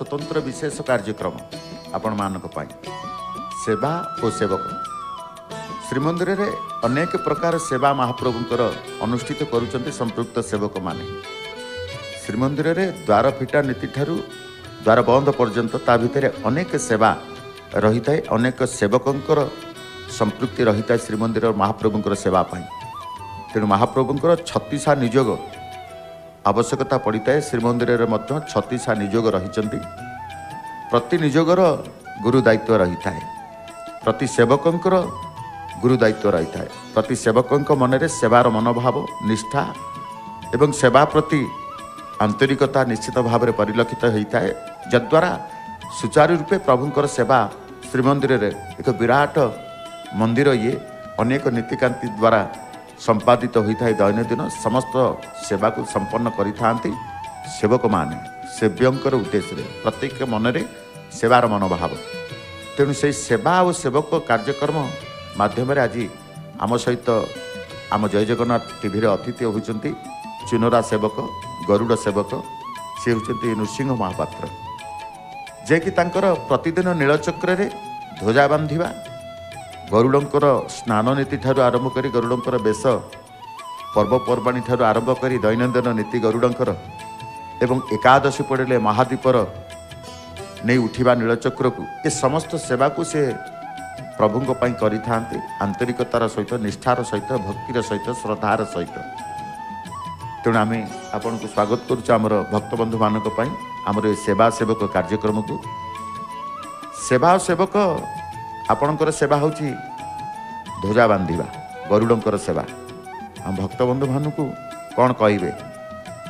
ସ୍ୱତନ୍ତ୍ର ବିଶେଷ କାର୍ଯ୍ୟକ୍ରମ ଆପଣମାନଙ୍କ ପାଇଁ, ସେବା ଓ ସେବକ। ଶ୍ରୀମନ୍ଦିରରେ ଅନେକ ପ୍ରକାର ସେବା ମହାପ୍ରଭୁଙ୍କର ଅନୁଷ୍ଠିତ କରୁଛନ୍ତି ସମ୍ପୃକ୍ତ ସେବକମାନେ। ଶ୍ରୀମନ୍ଦିରରେ ଦ୍ୱାର ଫିଟା ନୀତିଠାରୁ ଦ୍ୱାର ବନ୍ଦ ପର୍ଯ୍ୟନ୍ତ ତା ଭିତରେ ଅନେକ ସେବା ରହିଥାଏ, ଅନେକ ସେବକଙ୍କର ସମ୍ପୃକ୍ତି ରହିଥାଏ ଶ୍ରୀମନ୍ଦିର ମହାପ୍ରଭୁଙ୍କର ସେବା ପାଇଁ। ତେଣୁ ମହାପ୍ରଭୁଙ୍କର ଛତିଶା ନିଯୋଗ ଆବଶ୍ୟକତା ପଡ଼ିଥାଏ। ଶ୍ରୀମନ୍ଦିରରେ ମଧ୍ୟ ଛତିଶା ନିଯୋଗ ରହିଛନ୍ତି। ପ୍ରତି ନିଯୋଗର ଗୁରୁ ଦାୟିତ୍ୱ ରହିଥାଏ, ପ୍ରତି ସେବକଙ୍କର ଗୁରୁ ଦାୟିତ୍ୱ ରହିଥାଏ। ପ୍ରତି ସେବକଙ୍କ ମନରେ ସେବାର ମନୋଭାବ, ନିଷ୍ଠା ଏବଂ ସେବା ପ୍ରତି ଆନ୍ତରିକତା ନିଶ୍ଚିତ ଭାବରେ ପରିଲକ୍ଷିତ ହୋଇଥାଏ, ଯଦ୍ୱାରା ସୁଚାରୁ ରୂପେ ପ୍ରଭୁଙ୍କର ସେବା ଶ୍ରୀମନ୍ଦିରରେ ଏକ ବିରାଟ ମନ୍ଦିର ଇଏ ଅନେକ ନୀତିକାନ୍ତି ଦ୍ୱାରା ସମ୍ପାଦିତ ହୋଇଥାଏ। ଦୈନନ୍ଦିନ ସମସ୍ତ ସେବାକୁ ସମ୍ପନ୍ନ କରିଥାନ୍ତି ସେବକମାନେ ସେବ୍ୟଙ୍କର ଉଦ୍ଦେଶ୍ୟରେ, ପ୍ରତ୍ୟେକ ମନରେ ସେବାର ମନୋଭାବ। ତେଣୁ ସେଇ ସେବା ଓ ସେବକ କାର୍ଯ୍ୟକ୍ରମ ମାଧ୍ୟମରେ ଆଜି ଆମ ସହିତ ଆମ ଜୟ ଜଗନ୍ନାଥ ଟିଭିରେ ଅତିଥି ହେଉଛନ୍ତି ଚୁନରା ସେବକ, ଗରୁଡ଼ ସେବକ, ସେ ହେଉଛନ୍ତି ନୃସିଂହ ମହାପାତ୍ର, ଯିଏକି ତାଙ୍କର ପ୍ରତିଦିନ ନୀଳଚକ୍ରରେ ଧ୍ୱଜା ବାନ୍ଧିବା, ଗରୁଡ଼ଙ୍କର ସ୍ନାନ ନୀତି ଠାରୁ ଆରମ୍ଭ କରି ଗରୁଡ଼ଙ୍କର ବେଶ, ପର୍ବପର୍ବାଣୀ ଠାରୁ ଆରମ୍ଭ କରି ଦୈନନ୍ଦିନ ନୀତି ଗରୁଡ଼ଙ୍କର, ଏବଂ ଏକାଦଶୀ ପଡ଼ିଲେ ମହାଦୀପର ନେଇ ଉଠିବା ନୀଳଚକ୍ରକୁ, ଏ ସମସ୍ତ ସେବାକୁ ସେ ପ୍ରଭୁଙ୍କ ପାଇଁ କରିଥାନ୍ତି ଆନ୍ତରିକତାର ସହିତ, ନିଷ୍ଠାର ସହିତ, ଭକ୍ତିର ସହିତ, ଶ୍ରଦ୍ଧାର ସହିତ। ତେଣୁ ଆମେ ଆପଣଙ୍କୁ ସ୍ୱାଗତ କରୁଛୁ ଆମର ଭକ୍ତବନ୍ଧୁମାନଙ୍କ ପାଇଁ ଆମର ଏ ସେବା ସେବକ କାର୍ଯ୍ୟକ୍ରମକୁ। ସେବା ସେବକ, ଆପଣଙ୍କର ସେବା ହେଉଛି ଧ୍ୱଜା ବାନ୍ଧିବା, ଗରୁଡ଼ଙ୍କର ସେବା। ଆମ ଭକ୍ତବନ୍ଧୁମାନଙ୍କୁ କ'ଣ କହିବେ?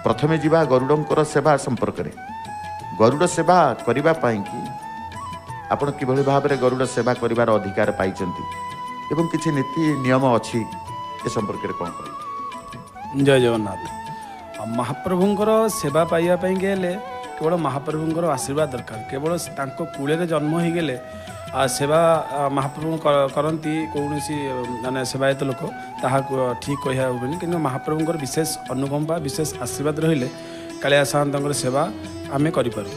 ପ୍ରଥମେ ଯିବା ଗରୁଡ଼ଙ୍କର ସେବା ସମ୍ପର୍କରେ। ଗରୁଡ଼ ସେବା କରିବା ପାଇଁକି ଆପଣ କିଭଳି ଭାବରେ ଗରୁଡ଼ ସେବା କରିବାର ଅଧିକାର ପାଇଛନ୍ତି ଏବଂ କିଛି ନୀତି ନିୟମ ଅଛି, ଏ ସମ୍ପର୍କରେ କ'ଣ କହିବେ? ଜୟ ଜଗନ୍ନାଥ। ମହାପ୍ରଭୁଙ୍କର ସେବା ପାଇବା ପାଇଁକି ହେଲେ କେବଳ ମହାପ୍ରଭୁଙ୍କର ଆଶୀର୍ବାଦ ଦରକାର। କେବଳ ତାଙ୍କ କୂଳରେ ଜନ୍ମ ହୋଇଗଲେ ସେବା ମହାପ୍ରଭୁ କରନ୍ତି କୌଣସି ମାନେ ସେବାୟତ ଲୋକ ତାହାକୁ ଠିକ୍ କହିବା ହେବନି, କିନ୍ତୁ ମହାପ୍ରଭୁଙ୍କର ବିଶେଷ ଅନୁକମ୍ପା, ବିଶେଷ ଆଶୀର୍ବାଦ ରହିଲେ କାଳିଆ ସାଆନ୍ତଙ୍କର ସେବା ଆମେ କରିପାରୁ।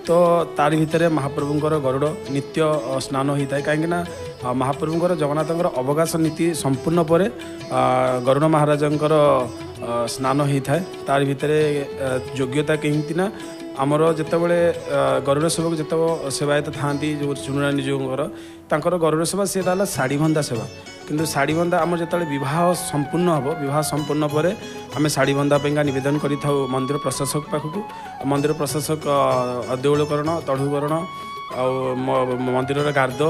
ତ ତାରି ଭିତରେ ମହାପ୍ରଭୁଙ୍କର ଗରୁଡ଼ ନିତ୍ୟ ସ୍ନାନ ହୋଇଥାଏ, କାହିଁକିନା ମହାପ୍ରଭୁଙ୍କର ଜଗନ୍ନାଥଙ୍କର ଅବକାଶ ନୀତି ସମ୍ପୂର୍ଣ୍ଣ ପରେ ଗରୁଡ଼ ମହାରାଜଙ୍କର ସ୍ନାନ ହୋଇଥାଏ। ତାରି ଭିତରେ ଯୋଗ୍ୟତା କେମିତି ନା ଆମର ଯେତେବେଳେ ଗରୁଡ଼ ସେବକ ଯେତେବେଳେ ସେବାୟତ ଥାଆନ୍ତି ଯେଉଁ ଚୁନରା ନିଯୋଗଙ୍କର, ତାଙ୍କର ଗରୁଡ଼ ସେବା ସିଏ ହେଲା ଶାଢ଼ୀବନ୍ଧା ସେବା। କିନ୍ତୁ ଶାଢ଼ୀବନ୍ଧା ଆମର ଯେତେବେଳେ ବିବାହ ସମ୍ପୂର୍ଣ୍ଣ ହେବ, ବିବାହ ସମ୍ପୂର୍ଣ୍ଣ ପରେ ଆମେ ଶାଢ଼ୀବନ୍ଧା ପାଇଁକା ନିବେଦନ କରିଥାଉ ମନ୍ଦିର ପ୍ରଶାସକ ପାଖକୁ। ମନ୍ଦିର ପ୍ରଶାସକ ଦେଉଳକରଣ, ତଢ଼ୁକରଣ ଆଉ ମନ୍ଦିରର ଗାର୍ଦ,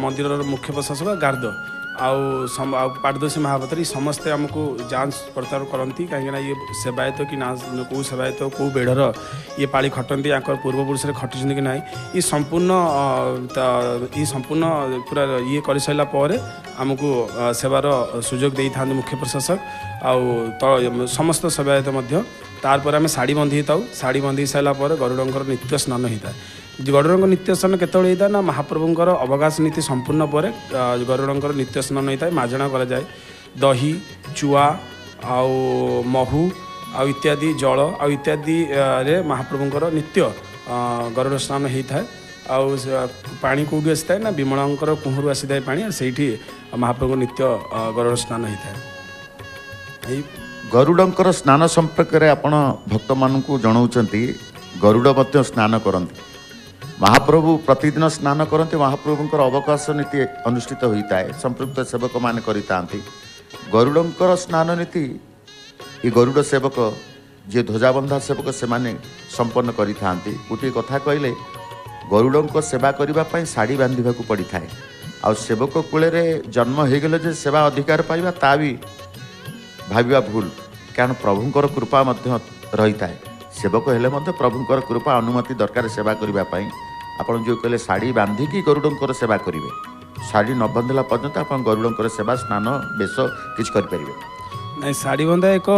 ମନ୍ଦିରର ମୁଖ୍ୟ ପ୍ରଶାସକ ଗାର୍ଦ ଆଉ ପାଟଦୋଷୀ ମହାପାତ୍ର ସମସ୍ତେ ଆମକୁ ଯାଞ୍ଚ ପଡ଼ତାଳ କରନ୍ତି, କାହିଁକିନା ଇଏ ସେବାୟତ କି ନା, କେଉଁ ସେବାୟତ କେଉଁ ବେଢ଼ର ଇଏ ପାଳି ଖଟନ୍ତି, ୟାଙ୍କର ପୂର୍ବପୁରୁଷରେ ଖଟିଛନ୍ତି କି ନାହିଁ, ଇଏ ସମ୍ପୂର୍ଣ୍ଣ ପୁରା ଇଏ କରିସାରିଲା ପରେ ଆମକୁ ସେବାର ସୁଯୋଗ ଦେଇଥାନ୍ତି ମୁଖ୍ୟ ପ୍ରଶାସକ ଆଉ ସମସ୍ତ ସେବାୟତ ମଧ୍ୟ। ତାପରେ ଆମେ ଶାଢ଼ୀ ବନ୍ଧି ହେଇଥାଉ। ଶାଢ଼ୀ ବନ୍ଧି ସାରିଲା ପରେ ଗରୁଡ଼ଙ୍କର ନିତ୍ୟ ସ୍ନାନ ହେଇଥାଏ। ଗରୁଡ଼ଙ୍କ ନିତ୍ୟ ସ୍ନାନ କେତେବେଳେ ହେଇଥାଏ ନା ମହାପ୍ରଭୁଙ୍କର ଅବକାଶ ନୀତି ସମ୍ପୂର୍ଣ୍ଣ ପରେ ଗରୁଡ଼ଙ୍କର ନିତ୍ୟ ସ୍ନାନ ହେଇଥାଏ। ମାଜଣା କରାଯାଏ, ଦହି, ଚୁଆ ଆଉ ମହୁ ଆଉ ଇତ୍ୟାଦି ଜଳ ଆଉ ଇତ୍ୟାଦିରେ ମହାପ୍ରଭୁଙ୍କର ନିତ୍ୟ ଗରୁଡ଼ ସ୍ନାନ ହେଇଥାଏ। ଆଉ ପାଣି କେଉଁଠୁ ଆସିଥାଏ ନା ବିମଳାଙ୍କର କୁହରୁ ଆସିଥାଏ ପାଣି, ଆଉ ସେଇଠି ମହାପ୍ରଭୁଙ୍କ ନିତ୍ୟ ଗରୁଡ଼ ସ୍ନାନ ହେଇଥାଏ। ଏଇ ଗରୁଡ଼ଙ୍କର ସ୍ନାନ ସମ୍ପର୍କରେ ଆପଣ ଭକ୍ତମାନଙ୍କୁ ଜଣାଉଛନ୍ତି। ଗରୁଡ଼ ମଧ୍ୟ ସ୍ନାନ କରନ୍ତି, ମହାପ୍ରଭୁ ପ୍ରତିଦିନ ସ୍ନାନ କରନ୍ତି, ମହାପ୍ରଭୁଙ୍କର ଅବକାଶ ନୀତି ଅନୁଷ୍ଠିତ ହୋଇଥାଏ, ସମ୍ପୃକ୍ତ ସେବକମାନେ କରିଥାନ୍ତି। ଗରୁଡ଼ଙ୍କର ସ୍ନାନ ନୀତି ଏ ଗରୁଡ଼ ସେବକ ଯିଏ ଧ୍ୱଜାବନ୍ଧା ସେବକ ସେମାନେ ସମ୍ପନ୍ନ କରିଥାନ୍ତି। ଗୋଟିଏ କଥା କହିଲେ, ଗରୁଡ଼ଙ୍କ ସେବା କରିବା ପାଇଁ ଶାଢ଼ୀ ବାନ୍ଧିବାକୁ ପଡ଼ିଥାଏ। ଆଉ ସେବକ କୂଳରେ ଜନ୍ମ ହୋଇଗଲେ ଯେ ସେବା ଅଧିକାର ପାଇବା ତା ବି ଭାବିବା ଭୁଲ, କାରଣ ପ୍ରଭୁଙ୍କର କୃପା ମଧ୍ୟ ରହିଥାଏ। ସେବକ ହେଲେ ମଧ୍ୟ ପ୍ରଭୁଙ୍କର କୃପା ଅନୁମତି ଦରକାର ସେବା କରିବା ପାଇଁ। ଆପଣ ଯେଉଁ କହିଲେ ଶାଢ଼ୀ ବାନ୍ଧିକି ଗରୁଡ଼ଙ୍କର ସେବା କରିବେ, ଶାଢ଼ୀ ନ ବାନ୍ଧିଲା ପର୍ଯ୍ୟନ୍ତ ଆପଣ ଗରୁଡ଼ଙ୍କର ସେବା, ସ୍ନାନ, ବେଶ କିଛି କରିପାରିବେ ନାଇଁ। ଶାଢ଼ୀ ବନ୍ଧା ଏକ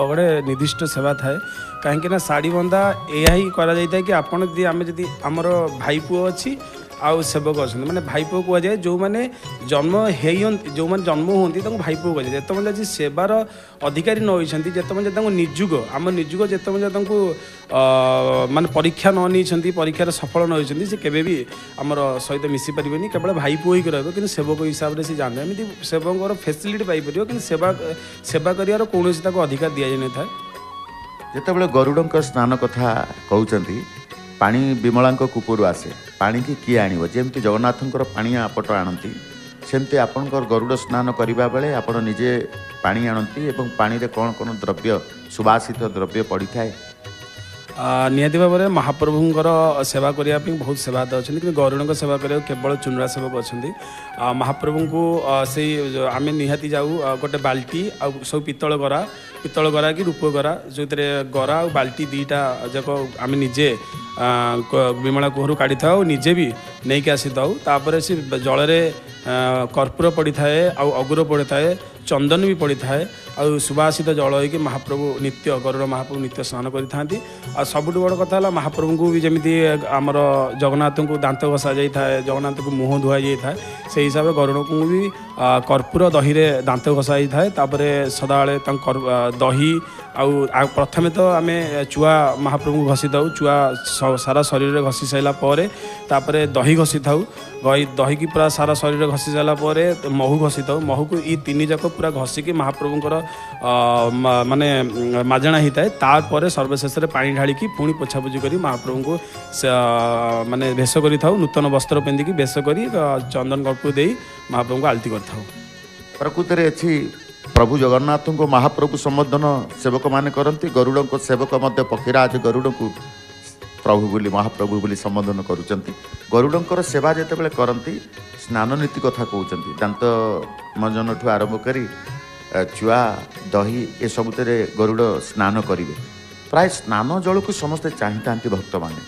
ଗୋଟେ ନିର୍ଦ୍ଦିଷ୍ଟ ସେବା ଥାଏ, କାହିଁକିନା ଶାଢ଼ୀ ବନ୍ଧା ଏହା ହିଁ କରାଯାଇଥାଏ କି ଆପଣ ଯଦି ଆମେ ଯଦି ଆମର ଭାଇ ପୁଅ ଅଛି ଆଉ ସେବକ ଅଛନ୍ତି, ମାନେ ଭାଇପୁଅ କୁହାଯାଏ। ଯେଉଁମାନେ ଜନ୍ମ ହେଇଅନ୍ତି, ଯେଉଁମାନେ ଜନ୍ମ ହୁଅନ୍ତି ତାଙ୍କୁ ଭାଇପୁଅ କୁହାଯାଏ। ଯେତେବେଳେ ଆଜି ସେବାର ଅଧିକାରୀ ନ ହୋଇଛନ୍ତି, ଯେତେବେଳେ ତାଙ୍କୁ ନିଯୁଗ, ଆମ ନିଯୁଗ ଯେତେବେଳେ ତାଙ୍କୁ ମାନେ ପରୀକ୍ଷା ନ ନେଇଛନ୍ତି, ପରୀକ୍ଷାରେ ସଫଳ ନ ହୋଇଛନ୍ତି, ସେ କେବେ ବି ଆମର ସହିତ ମିଶି ପାରିବେନି। କେବଳ ଭାଇପୁଅ ହେଇକି ରହିବ, କିନ୍ତୁ ସେବକ ହିସାବରେ ସେ ଜାଣିବେ। ଏମିତି ସେବକଙ୍କର ଫେସିଲିଟି ପାଇପାରିବ, କିନ୍ତୁ ସେବା କରିବାର କୌଣସି ତାକୁ ଅଧିକାର ଦିଆଯାଇନଥାଏ। ଯେତେବେଳେ ଗରୁଡ଼ଙ୍କ ସ୍ନାନ କଥା କହୁଛନ୍ତି, ପାଣି ବିମଳାଙ୍କ କୂପରୁ ଆସେ, ପାଣିକି କିଏ ଆଣିବ? ଯେମିତି ଜଗନ୍ନାଥଙ୍କର ପାଣି ଆପଟ ଆଣନ୍ତି, ସେମିତି ଆପଣଙ୍କର ଗରୁଡ଼ ସ୍ନାନ କରିବା ବେଳେ ଆପଣ ନିଜେ ପାଣି ଆଣନ୍ତି ଏବଂ ପାଣିରେ କ'ଣ କ'ଣ ଦ୍ରବ୍ୟ, ସୁବାସିତ ଦ୍ରବ୍ୟ ପଡ଼ିଥାଏ? ନିହାତି ଭାବରେ ମହାପ୍ରଭୁଙ୍କର ସେବା କରିବା ପାଇଁ ବହୁତ ସେବାୟତ ଅଛନ୍ତି, କିନ୍ତୁ ଗରୁଡ଼ଙ୍କ ସେବା କରିବାକୁ କେବଳ ଚୁନରା ସେବକ ଅଛନ୍ତି। ମହାପ୍ରଭୁଙ୍କୁ ସେଇ ଆମେ ନିହାତି ଯାଉ ଗୋଟେ ବାଲ୍ଟି ଆଉ ସବୁ ପିତ୍ତଳ ଗରା, ପିତ୍ତଳ ଗରା କି ରୂପ ଗରା, ଯେଉଁଥିରେ ଗରା ଆଉ ବାଲ୍ଟି ଦୁଇଟା ଯାକ ଆମେ ନିଜେ ବିମଳା କୁହରୁ କାଢ଼ିଥାଉ, ନିଜେ ବି ନେଇକି ଆସିଥାଉ। ତାପରେ ସେ ଜଳରେ କର୍ପୂର ପଡ଼ିଥାଏ ଆଉ ଅଗୁର ପଡ଼ିଥାଏ, ଚନ୍ଦନ ବି ପଡ଼ିଥାଏ, ଆଉ ସୁବାସିତ ଜଳ ହେଇକି ମହାପ୍ରଭୁ ନିତ୍ୟ, ଗରୁଡ଼ ମହାପ୍ରଭୁ ନିତ୍ୟ ସ୍ନାନ କରିଥାନ୍ତି। ଆଉ ସବୁଠୁ ବଡ଼ କଥା ହେଲା, ମହାପ୍ରଭୁଙ୍କୁ ବି ଯେମିତି ଆମର ଜଗନ୍ନାଥଙ୍କୁ ଦାନ୍ତ ଘଷା ଯାଇଥାଏ, ଜଗନ୍ନାଥଙ୍କୁ ମୁହଁ ଧୁଆ ଯାଇଥାଏ, ସେଇ ହିସାବରେ ଗରୁଡ଼ଙ୍କୁ ବି କର୍ପୂର ଦହିରେ ଦାନ୍ତ ଘଷା ଯାଇଥାଏ। ତାପରେ ସଦାବେଳେ ତାଙ୍କ ଦହି ଆଉ ପ୍ରଥମେ ତ ଆମେ ଚୁଆ ମହାପ୍ରଭୁଙ୍କୁ ଘଷିଥାଉ। ଚୁଆ ସାରା ଶରୀରରେ ଘଷି ସାରିଲା ପରେ ତାପରେ ଦହି ଘଷିଥାଉ। ଦହିକି ପୁରା ସାରା ଶରୀରରେ ଘଷି ସାରିଲା ପରେ ମହୁ ଘଷିଥାଉ। ମହୁକୁ ଏଇ ତିନି ଯାକ ପୁରା ଘଷିକି ମହାପ୍ରଭୁଙ୍କର ମାନେ ମାଜଣା ହେଇଥାଏ। ତାପରେ ସର୍ବଶେଷରେ ପାଣି ଢାଳିକି ପୁଣି ପୋଛାପୋଛି କରି ମହାପ୍ରଭୁଙ୍କୁ ମାନେ ବେଶ କରିଥାଉ। ନୂତନ ବସ୍ତ୍ର ପିନ୍ଧିକି ବେଶ କରି ଚନ୍ଦନ କର୍ପୂର ଦେଇ ମହାପ୍ରଭୁଙ୍କୁ ଆଳତି କରିଥାଉ। ପ୍ରକୃତରେ ଏଠି ପ୍ରଭୁ ଜଗନ୍ନାଥଙ୍କୁ ମହାପ୍ରଭୁ ସମ୍ବୋଧନ ସେବକମାନେ କରନ୍ତି, ଗରୁଡ଼ଙ୍କ ସେବକ ମଧ୍ୟ ପକ୍ଷୀରାଜ ଗରୁଡ଼ଙ୍କୁ ପ୍ରଭୁ ବୋଲି, ମହାପ୍ରଭୁ ବୋଲି ସମ୍ବୋଧନ କରୁଛନ୍ତି। ଗରୁଡ଼ଙ୍କର ସେବା ଯେତେବେଳେ କରନ୍ତି, ସ୍ନାନ ନୀତି କଥା କହୁଛନ୍ତି, ଦାନ୍ତ ମଞ୍ଜନଠୁ ଆରମ୍ଭ କରି ଚୁଆ, ଦହି ଏସବୁଥିରେ ଗରୁଡ଼ ସ୍ନାନ କରିବେ। ପ୍ରାୟ ସ୍ନାନ ଜଳକୁ ସମସ୍ତେ ଚାହିଁଥାନ୍ତି ଭକ୍ତମାନେ।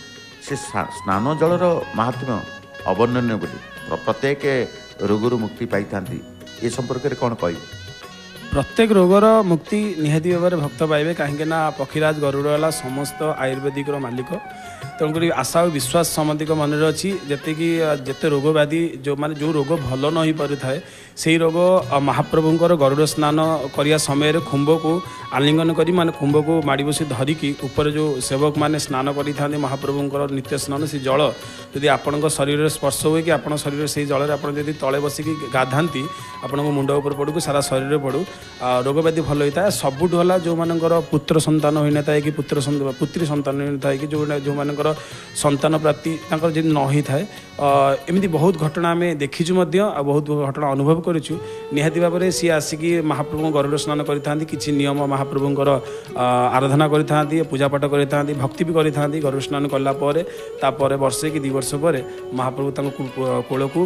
ସେ ସ୍ନାନ ଜଳର ମାହାତ୍ମ୍ୟ ଅବର୍ଣ୍ଣନୀୟ ବୋଲି ପ୍ରତ୍ୟେକ ରୋଗରୁ ମୁକ୍ତି ପାଇଥାନ୍ତି। ଏ ସମ୍ପର୍କରେ କ'ଣ କହିବେ? ପ୍ରତ୍ୟେକ ରୋଗର ମୁକ୍ତି ନିହାତି ଭାବରେ ଭକ୍ତ ପାଇବେ, କାହିଁକିନା ପକ୍ଷୀରାଜ ଗରୁଡ଼ ହେଲା ସମସ୍ତ ଆୟୁର୍ବେଦିକର ମାଲିକ। ତେଣୁକରି ଆଶା ଆଉ ବିଶ୍ୱାସ ସମସ୍ତଙ୍କ ମନରେ ଅଛି, ଯେତିକି ଯେତେ ରୋଗ ବ୍ୟାଧି, ଯେଉଁମାନେ ଯେଉଁ ରୋଗ ଭଲ ନ ହୋଇପାରୁଥାଏ, ସେଇ ରୋଗ ମହାପ୍ରଭୁଙ୍କର ଗରୁଡ଼ ସ୍ନାନ କରିବା ସମୟରେ ଖୁମ୍ବକୁ ଆଲିଙ୍ଗନ କରି, ମାନେ ଖୁମ୍ବକୁ ମାଡ଼ି ବସି ଧରିକି ଉପରେ ଯେଉଁ ସେବକମାନେ ସ୍ନାନ କରିଥାନ୍ତି ମହାପ୍ରଭୁଙ୍କର ନିତ୍ୟ ସ୍ନାନ, ସେ ଜଳ ଯଦି ଆପଣଙ୍କ ଶରୀରରେ ସ୍ପର୍ଶ ହୁଏ କି ଆପଣଙ୍କ ଶରୀରରେ ସେଇ ଜଳରେ ଆପଣ ଯଦି ତଳେ ବସିକି ଗାଧାନ୍ତି, ଆପଣଙ୍କ ମୁଣ୍ଡ ଉପରେ ପଡ଼ୁ କି ସାରା ଶରୀରରେ ପଡ଼ୁ, ରୋଗ ବ୍ୟାଧି ଭଲ ହୋଇଥାଏ। ସବୁଠୁ ହେଲା ଯେଉଁମାନଙ୍କର ପୁତ୍ର ସନ୍ତାନ ହୋଇନଥାଏ କି ପୁତ୍ର ପୁତ୍ରୀ ସନ୍ତାନ ହୋଇନଥାଏ କି ଯେଉଁ ଯେଉଁମାନଙ୍କର ସନ୍ତାନ ପ୍ରାପ୍ତି ତାଙ୍କର ଯଦି ନ ହୋଇଥାଏ, ଏମିତି ବହୁତ ଘଟଣା ଆମେ ଦେଖିଛୁ ମଧ୍ୟ ଆଉ ବହୁତ ଘଟଣା ଅନୁଭବ କରିଛୁ। ନିହାତି ଭାବରେ ସିଏ ଆସିକି ମହାପ୍ରଭୁଙ୍କ ଗରୁଡ଼ ସ୍ନାନ କରିଥାନ୍ତି, କିଛି ନିୟମ ମହାପ୍ରଭୁଙ୍କର ଆରାଧନା କରିଥାନ୍ତି, ପୂଜାପାଠ କରିଥାନ୍ତି, ଭକ୍ତି ବି କରିଥାନ୍ତି। ଗରୁଡ଼ ସ୍ନାନ କଲା ପରେ ତାପରେ ବର୍ଷେ କି 2 ବର୍ଷ ପରେ ମହାପ୍ରଭୁ ତାଙ୍କ କୋଳକୁ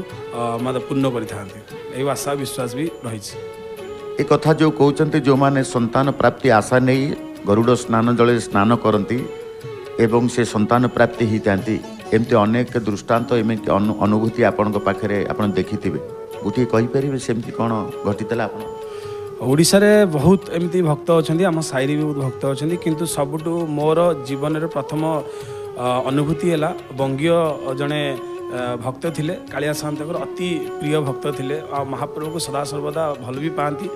ମାନେ ପୂର୍ଣ୍ଣ କରିଥାନ୍ତି। ଏଇ ଆଶା ବିଶ୍ୱାସ ବି ରହିଛି। ଏ କଥା ଯେଉଁ କହୁଛନ୍ତି, ଯେଉଁମାନେ ସନ୍ତାନ ପ୍ରାପ୍ତି ଆଶା ନେଇ ଗରୁଡ଼ ସ୍ନାନ ଜଳରେ ସ୍ନାନ କରନ୍ତି ଏବଂ ସେ ସନ୍ତାନ ପ୍ରାପ୍ତି ହେଇଥାନ୍ତି, ଏମିତି ଅନେକ ଦୃଷ୍ଟାନ୍ତ, ଏମିତି ଅନୁଭୂତି ଆପଣଙ୍କ ପାଖରେ ଆପଣ ଦେଖିଥିବେ, ଗୋଟିଏ କହିପାରିବେ ସେମିତି କ'ଣ ଘଟିଥିଲା? ଆପଣ ଓଡ଼ିଶାରେ ବହୁତ ଏମିତି ଭକ୍ତ ଅଛନ୍ତି, ଆମ ସାହିରେ ବି ବହୁତ ଭକ୍ତ ଅଛନ୍ତି, କିନ୍ତୁ ସବୁଠୁ ମୋର ଜୀବନରେ ପ୍ରଥମ ଅନୁଭୂତି ହେଲା ବଙ୍ଗୀୟ ଜଣେ ଭକ୍ତ ଥିଲେ, କାଳିଆ ସାଆନ୍ତଙ୍କର ଅତି ପ୍ରିୟ ଭକ୍ତ ଥିଲେ ଆଉ ମହାପ୍ରଭୁଙ୍କୁ ସଦାସର୍ବଦା ଭଲ ବି ପାଆନ୍ତି।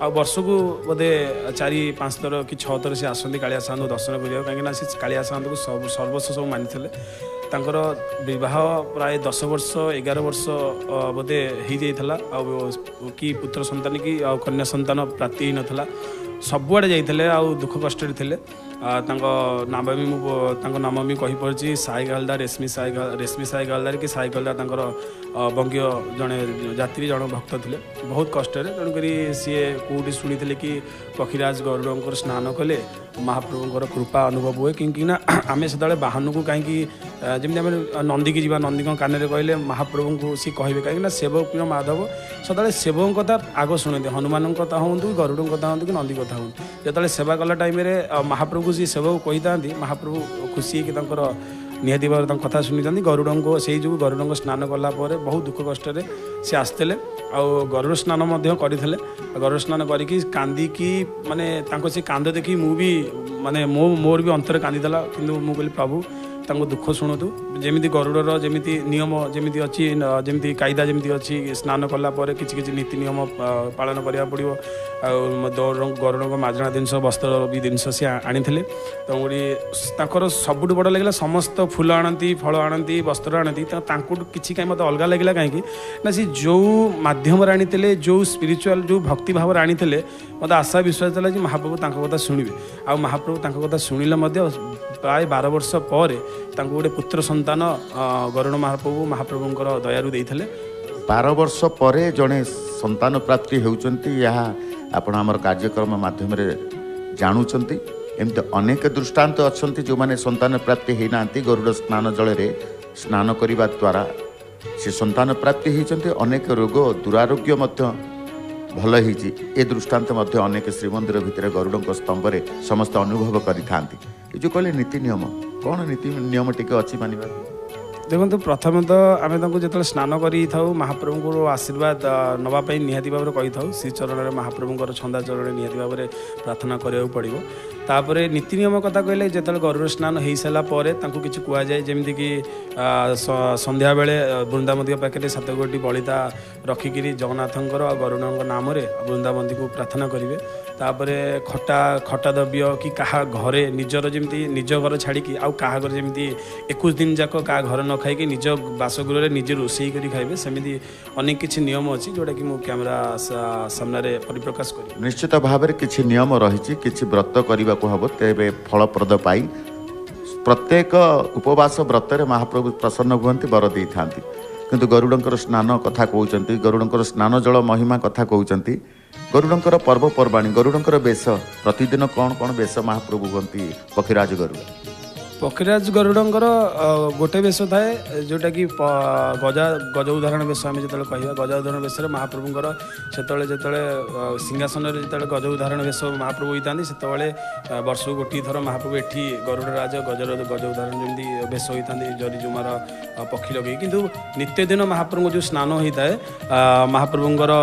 ଆଉ ବର୍ଷକୁ ବୋଧେ 4 5 ଥର କି 6 ଥର ସେ ଆସନ୍ତି କାଳିଆ ସାଆନ୍ତଙ୍କୁ ଦର୍ଶନ କରିବାକୁ, କାହିଁକିନା ସେ କାଳିଆ ସାଆନ୍ତଙ୍କୁ ସବୁ ସର୍ବସ୍ୱ ସବୁ ମାନିଥିଲେ। ତାଙ୍କର ବିବାହ ପ୍ରାୟ 10 ବର୍ଷ 11 ବର୍ଷ ବୋଧେ ହେଇଯାଇଥିଲା, ଆଉ କି ପୁତ୍ର ସନ୍ତାନ କି ଆଉ କନ୍ୟା ସନ୍ତାନ ପ୍ରାପ୍ତି ହେଇନଥିଲା। ସବୁଆଡ଼େ ଯାଇଥିଲେ ଆଉ ଦୁଃଖ କଷ୍ଟରେ ଥିଲେ। ତାଙ୍କ ନାମ ବି ମୁଁ ତାଙ୍କ ନାମ ବି କହିପାରୁଛି, ସାଇ ହାଲଦାର, ରେଶମି ସାଇ, ରେଶମି ସାଇ ହାଲଦାର କି ସାଇ ହାଲଦାର, ତାଙ୍କର ବଙ୍ଗୀୟ ଜଣେ ଯାତ୍ରୀ, ଜଣେ ଭକ୍ତ ଥିଲେ ବହୁତ କଷ୍ଟରେ। ତେଣୁକରି ସିଏ କେଉଁଠି ଶୁଣିଥିଲେ କି ପକ୍ଷୀରାଜ ଗରୁଡ଼ଙ୍କର ସ୍ନାନ କଲେ ମହାପ୍ରଭୁଙ୍କର କୃପା ଅନୁଭବ ହୁଏ। କାହିଁକିନା ଆମେ ସେତେବେଳେ ବାହାନକୁ କାହିଁକି ଯେମିତି ଆମେ ନନ୍ଦୀକି ଯିବା, ନନ୍ଦୀଙ୍କ କାନରେ କହିଲେ ମହାପ୍ରଭୁଙ୍କୁ ସିଏ କହିବେ, କାହିଁକିନା ସେବକ ପ୍ରିୟ ମାଧବ ସଦାବେଳେ ସେବକଙ୍କ କଥା ଆଗ ଶୁଣନ୍ତି। ହନୁମାନଙ୍କ କଥା ହୁଅନ୍ତୁ କି ଗରୁଡ଼ଙ୍କ କଥା ହୁଅନ୍ତୁ କି ନନ୍ଦୀ କଥା ହୁଅନ୍ତୁ, ଯେତେବେଳେ ସେବା କଲା ଟାଇମ୍ରେ ମହାପ୍ରଭୁକୁ ସିଏ ସେବକ କହିଥାନ୍ତି, ମହାପ୍ରଭୁ ଖୁସି ହେଇକି ତାଙ୍କର ନିହାତି ଭାବରେ ତାଙ୍କ କଥା ଶୁଣିଥାନ୍ତି। ଗରୁଡ଼ଙ୍କ ସେଇ ଯୋଗୁଁ ଗରୁଡ଼ଙ୍କ ସ୍ନାନ କଲା ପରେ ବହୁତ ଦୁଃଖ କଷ୍ଟରେ ସେ ଆସିଥିଲେ ଆଉ ଗରୁଡ଼ ସ୍ନାନ ମଧ୍ୟ କରିଥିଲେ। ଗରୁଡ଼ ସ୍ନାନ କରିକି କାନ୍ଦିକି, ମାନେ ତାଙ୍କ ସେ କାନ୍ଦ ଦେଖି ମୁଁ ବି ମାନେ ମୋର ବି ଅନ୍ତରେ କାନ୍ଦିଥିଲା, କିନ୍ତୁ ମୁଁ କହିଲି ପ୍ରଭୁ ତାଙ୍କ ଦୁଃଖ ଶୁଣନ୍ତୁ। ଯେମିତି ଗରୁଡ଼ର ଯେମିତି ନିୟମ ଯେମିତି ଅଛି, ଯେମିତି କାଇଦା ଯେମିତି ଅଛି, ସ୍ନାନ କଲା ପରେ କିଛି କିଛି ନୀତି ନିୟମ ପାଳନ କରିବାକୁ ପଡ଼ିବ। ଆଉ ଗରୁଡ଼ଙ୍କ ମାଜଣା ଜିନିଷ, ବସ୍ତ୍ର ବି ଜିନିଷ ସିଏ ଆଣିଥିଲେ। ତେଣୁକରି ତାଙ୍କର ସବୁଠୁ ବଡ଼ ଲାଗିଲା, ସମସ୍ତ ଫୁଲ ଆଣନ୍ତି, ଫଳ ଆଣନ୍ତି, ବସ୍ତ୍ର ଆଣନ୍ତି, ତ ତାଙ୍କଠୁ କିଛି କାହିଁ ମୋତେ ଅଲଗା ଲାଗିଲା। କାହିଁକି ନା ସେ ଯେଉଁ ମାଧ୍ୟମରେ ଆଣିଥିଲେ, ଯେଉଁ ସ୍ପିରିଚୁଆଲ୍, ଯେଉଁ ଭକ୍ତି ଭାବରେ ଆଣିଥିଲେ, ମୋତେ ଆଶା ବିଶ୍ୱାସ ଥିଲା ଯେ ମହାପ୍ରଭୁ ତାଙ୍କ କଥା ଶୁଣିବେ। ଆଉ ମହାପ୍ରଭୁ ତାଙ୍କ କଥା ଶୁଣିଲେ ମଧ୍ୟ ପ୍ରାୟ 12 ବର୍ଷ ପରେ ତାଙ୍କୁ ଗୋଟେ ପୁତ୍ର ସନ୍ତାନ ଗରୁଡ଼ ମହାପ୍ରଭୁ ମହାପ୍ରଭୁଙ୍କର ଦୟାରୁ ଦେଇଥିଲେ। 12 ବର୍ଷ ପରେ ଜଣେ ସନ୍ତାନ ପ୍ରାପ୍ତି ହେଉଛନ୍ତି, ଏହା ଆପଣ ଆମର କାର୍ଯ୍ୟକ୍ରମ ମାଧ୍ୟମରେ ଜାଣୁଛନ୍ତି। ଏମିତି ଅନେକ ଦୃଷ୍ଟାନ୍ତ ଅଛନ୍ତି ଯେଉଁମାନେ ସନ୍ତାନ ପ୍ରାପ୍ତି ହେଇନାହାନ୍ତି, ଗରୁଡ଼ ସ୍ନାନ ଜଳରେ ସ୍ନାନ କରିବା ଦ୍ୱାରା ସେ ସନ୍ତାନ ପ୍ରାପ୍ତି ହେଇଛନ୍ତି। ଅନେକ ରୋଗ ଦୁରାରୋଗ୍ୟ ମଧ୍ୟ ଭଲ ହେଇଛି। ଏ ଦୃଷ୍ଟାନ୍ତ ମଧ୍ୟ ଅନେକ ଶ୍ରୀମନ୍ଦିର ଭିତରେ ଗରୁଡ଼ଙ୍କ ସ୍ତମ୍ଭରେ ସମସ୍ତେ ଅନୁଭବ କରିଥାନ୍ତି। ଏ ଯେଉଁ କହିଲେ ନୀତି ନିୟମ, କ'ଣ ନୀତି ନିୟମ ଟିକେ ଅଛି ମାନିବା? ଦେଖନ୍ତୁ, ପ୍ରଥମତଃ ଆମେ ତାଙ୍କୁ ଯେତେବେଳେ ସ୍ନାନ କରିଥାଉ, ମହାପ୍ରଭୁଙ୍କର ଆଶୀର୍ବାଦ ନେବା ପାଇଁ ନିହାତି ଭାବରେ କହିଥାଉ। ଶ୍ରୀଚରଣରେ, ମହାପ୍ରଭୁଙ୍କର ଛନ୍ଦା ଚରଣରେ ନିହାତି ଭାବରେ ପ୍ରାର୍ଥନା କରିବାକୁ ପଡ଼ିବ। ତାପରେ ନୀତି ନିୟମ କଥା କହିଲେ, ଯେତେବେଳେ ଗରୁଡ଼ ସ୍ନାନ ହେଇସାରିଲା ପରେ ତାଙ୍କୁ କିଛି କୁହାଯାଏ, ଯେମିତିକି ସନ୍ଧ୍ୟାବେଳେ ବୃନ୍ଦାବତୀଙ୍କ ପାଖରେ 7 ଗୋଟି ବଳିତା ରଖିକିରି ଜଗନ୍ନାଥଙ୍କର ଆଉ ଗରୁଡ଼ଙ୍କ ନାମରେ ବୃନ୍ଦାବତୀଙ୍କୁ ପ୍ରାର୍ଥନା କରିବେ। ତାପରେ ଖଟା ଦ୍ରବ୍ୟ କି କାହା ଘରେ ନିଜର ଯେମିତି ନିଜ ଘର ଛାଡ଼ିକି ଆଉ କାହା ଘରେ ଯେମିତି 21 ଦିନ ଯାକ କାହା ଘରେ ନ ଖାଇକି ନିଜ ବାସଗୃହରେ ନିଜେ ରୋଷେଇ କରି ଖାଇବେ, ସେମିତି ଅନେକ କିଛି ନିୟମ ଅଛି ଯେଉଁଟାକି ମୁଁ କ୍ୟାମେରା ସାମ୍ନାରେ ପରିପ୍ରକାଶ କରିବି। ନିଶ୍ଚିତ ଭାବରେ କିଛି ନିୟମ ରହିଛି, କିଛି ବ୍ରତ କରିବାକୁ ହେବ ତେବେ ଫଳପ୍ରଦ ପାଇ। ପ୍ରତ୍ୟେକ ଉପବାସ ବ୍ରତରେ ମହାପ୍ରଭୁ ପ୍ରସନ୍ନ ହୁଅନ୍ତି, ବର ଦେଇଥାନ୍ତି। କିନ୍ତୁ ଗରୁଡ଼ଙ୍କର ସ୍ନାନ କଥା କହୁଛନ୍ତି, ଗରୁଡ଼ଙ୍କର ସ୍ନାନ ଜଳ ମହିମା କଥା କହୁଛନ୍ତି, ଗରୁଡ଼ଙ୍କର ପର୍ବପର୍ବାଣୀ, ଗରୁଡ଼ଙ୍କର ବେଶ, ପ୍ରତିଦିନ କ'ଣ କ'ଣ ବେଶ ମହାପ୍ରଭୁ ହୁଅନ୍ତି ପକ୍ଷୀରାଜ ଗରୁଡ଼? ପକ୍ଷୀରାଜ ଗରୁଡ଼ଙ୍କର ଗୋଟେ ବେଶ ଥାଏ, ଯେଉଁଟାକି ଗଜ ଉଦାହରଣ ବେଶ। ଆମେ ଯେତେବେଳେ କହିବା ଗଜ ଉଦାହରଣ ବେଶରେ ମହାପ୍ରଭୁଙ୍କର ସେତେବେଳେ ଯେତେବେଳେ ସିଂହାସନରେ ଯେତେବେଳେ ଗଜ ଉଦାହରଣ ବେଶ ମହାପ୍ରଭୁ ହୋଇଥାନ୍ତି, ସେତେବେଳେ ବର୍ଷକୁ ଗୋଟିଏ ଥର ମହାପ୍ରଭୁ ଏଠି ଗରୁଡ଼ ରାଜ ଗଜର ଗଜ ଉଦାହରଣ ଯେମିତି ବେଶ ହୋଇଥାନ୍ତି ଜରି ଜୁମାର ପକ୍ଷୀ ଲଗେଇ। କିନ୍ତୁ ନିତ୍ୟ ଦିନ ମହାପ୍ରଭୁଙ୍କ ଯେଉଁ ସ୍ନାନ ହୋଇଥାଏ, ମହାପ୍ରଭୁଙ୍କର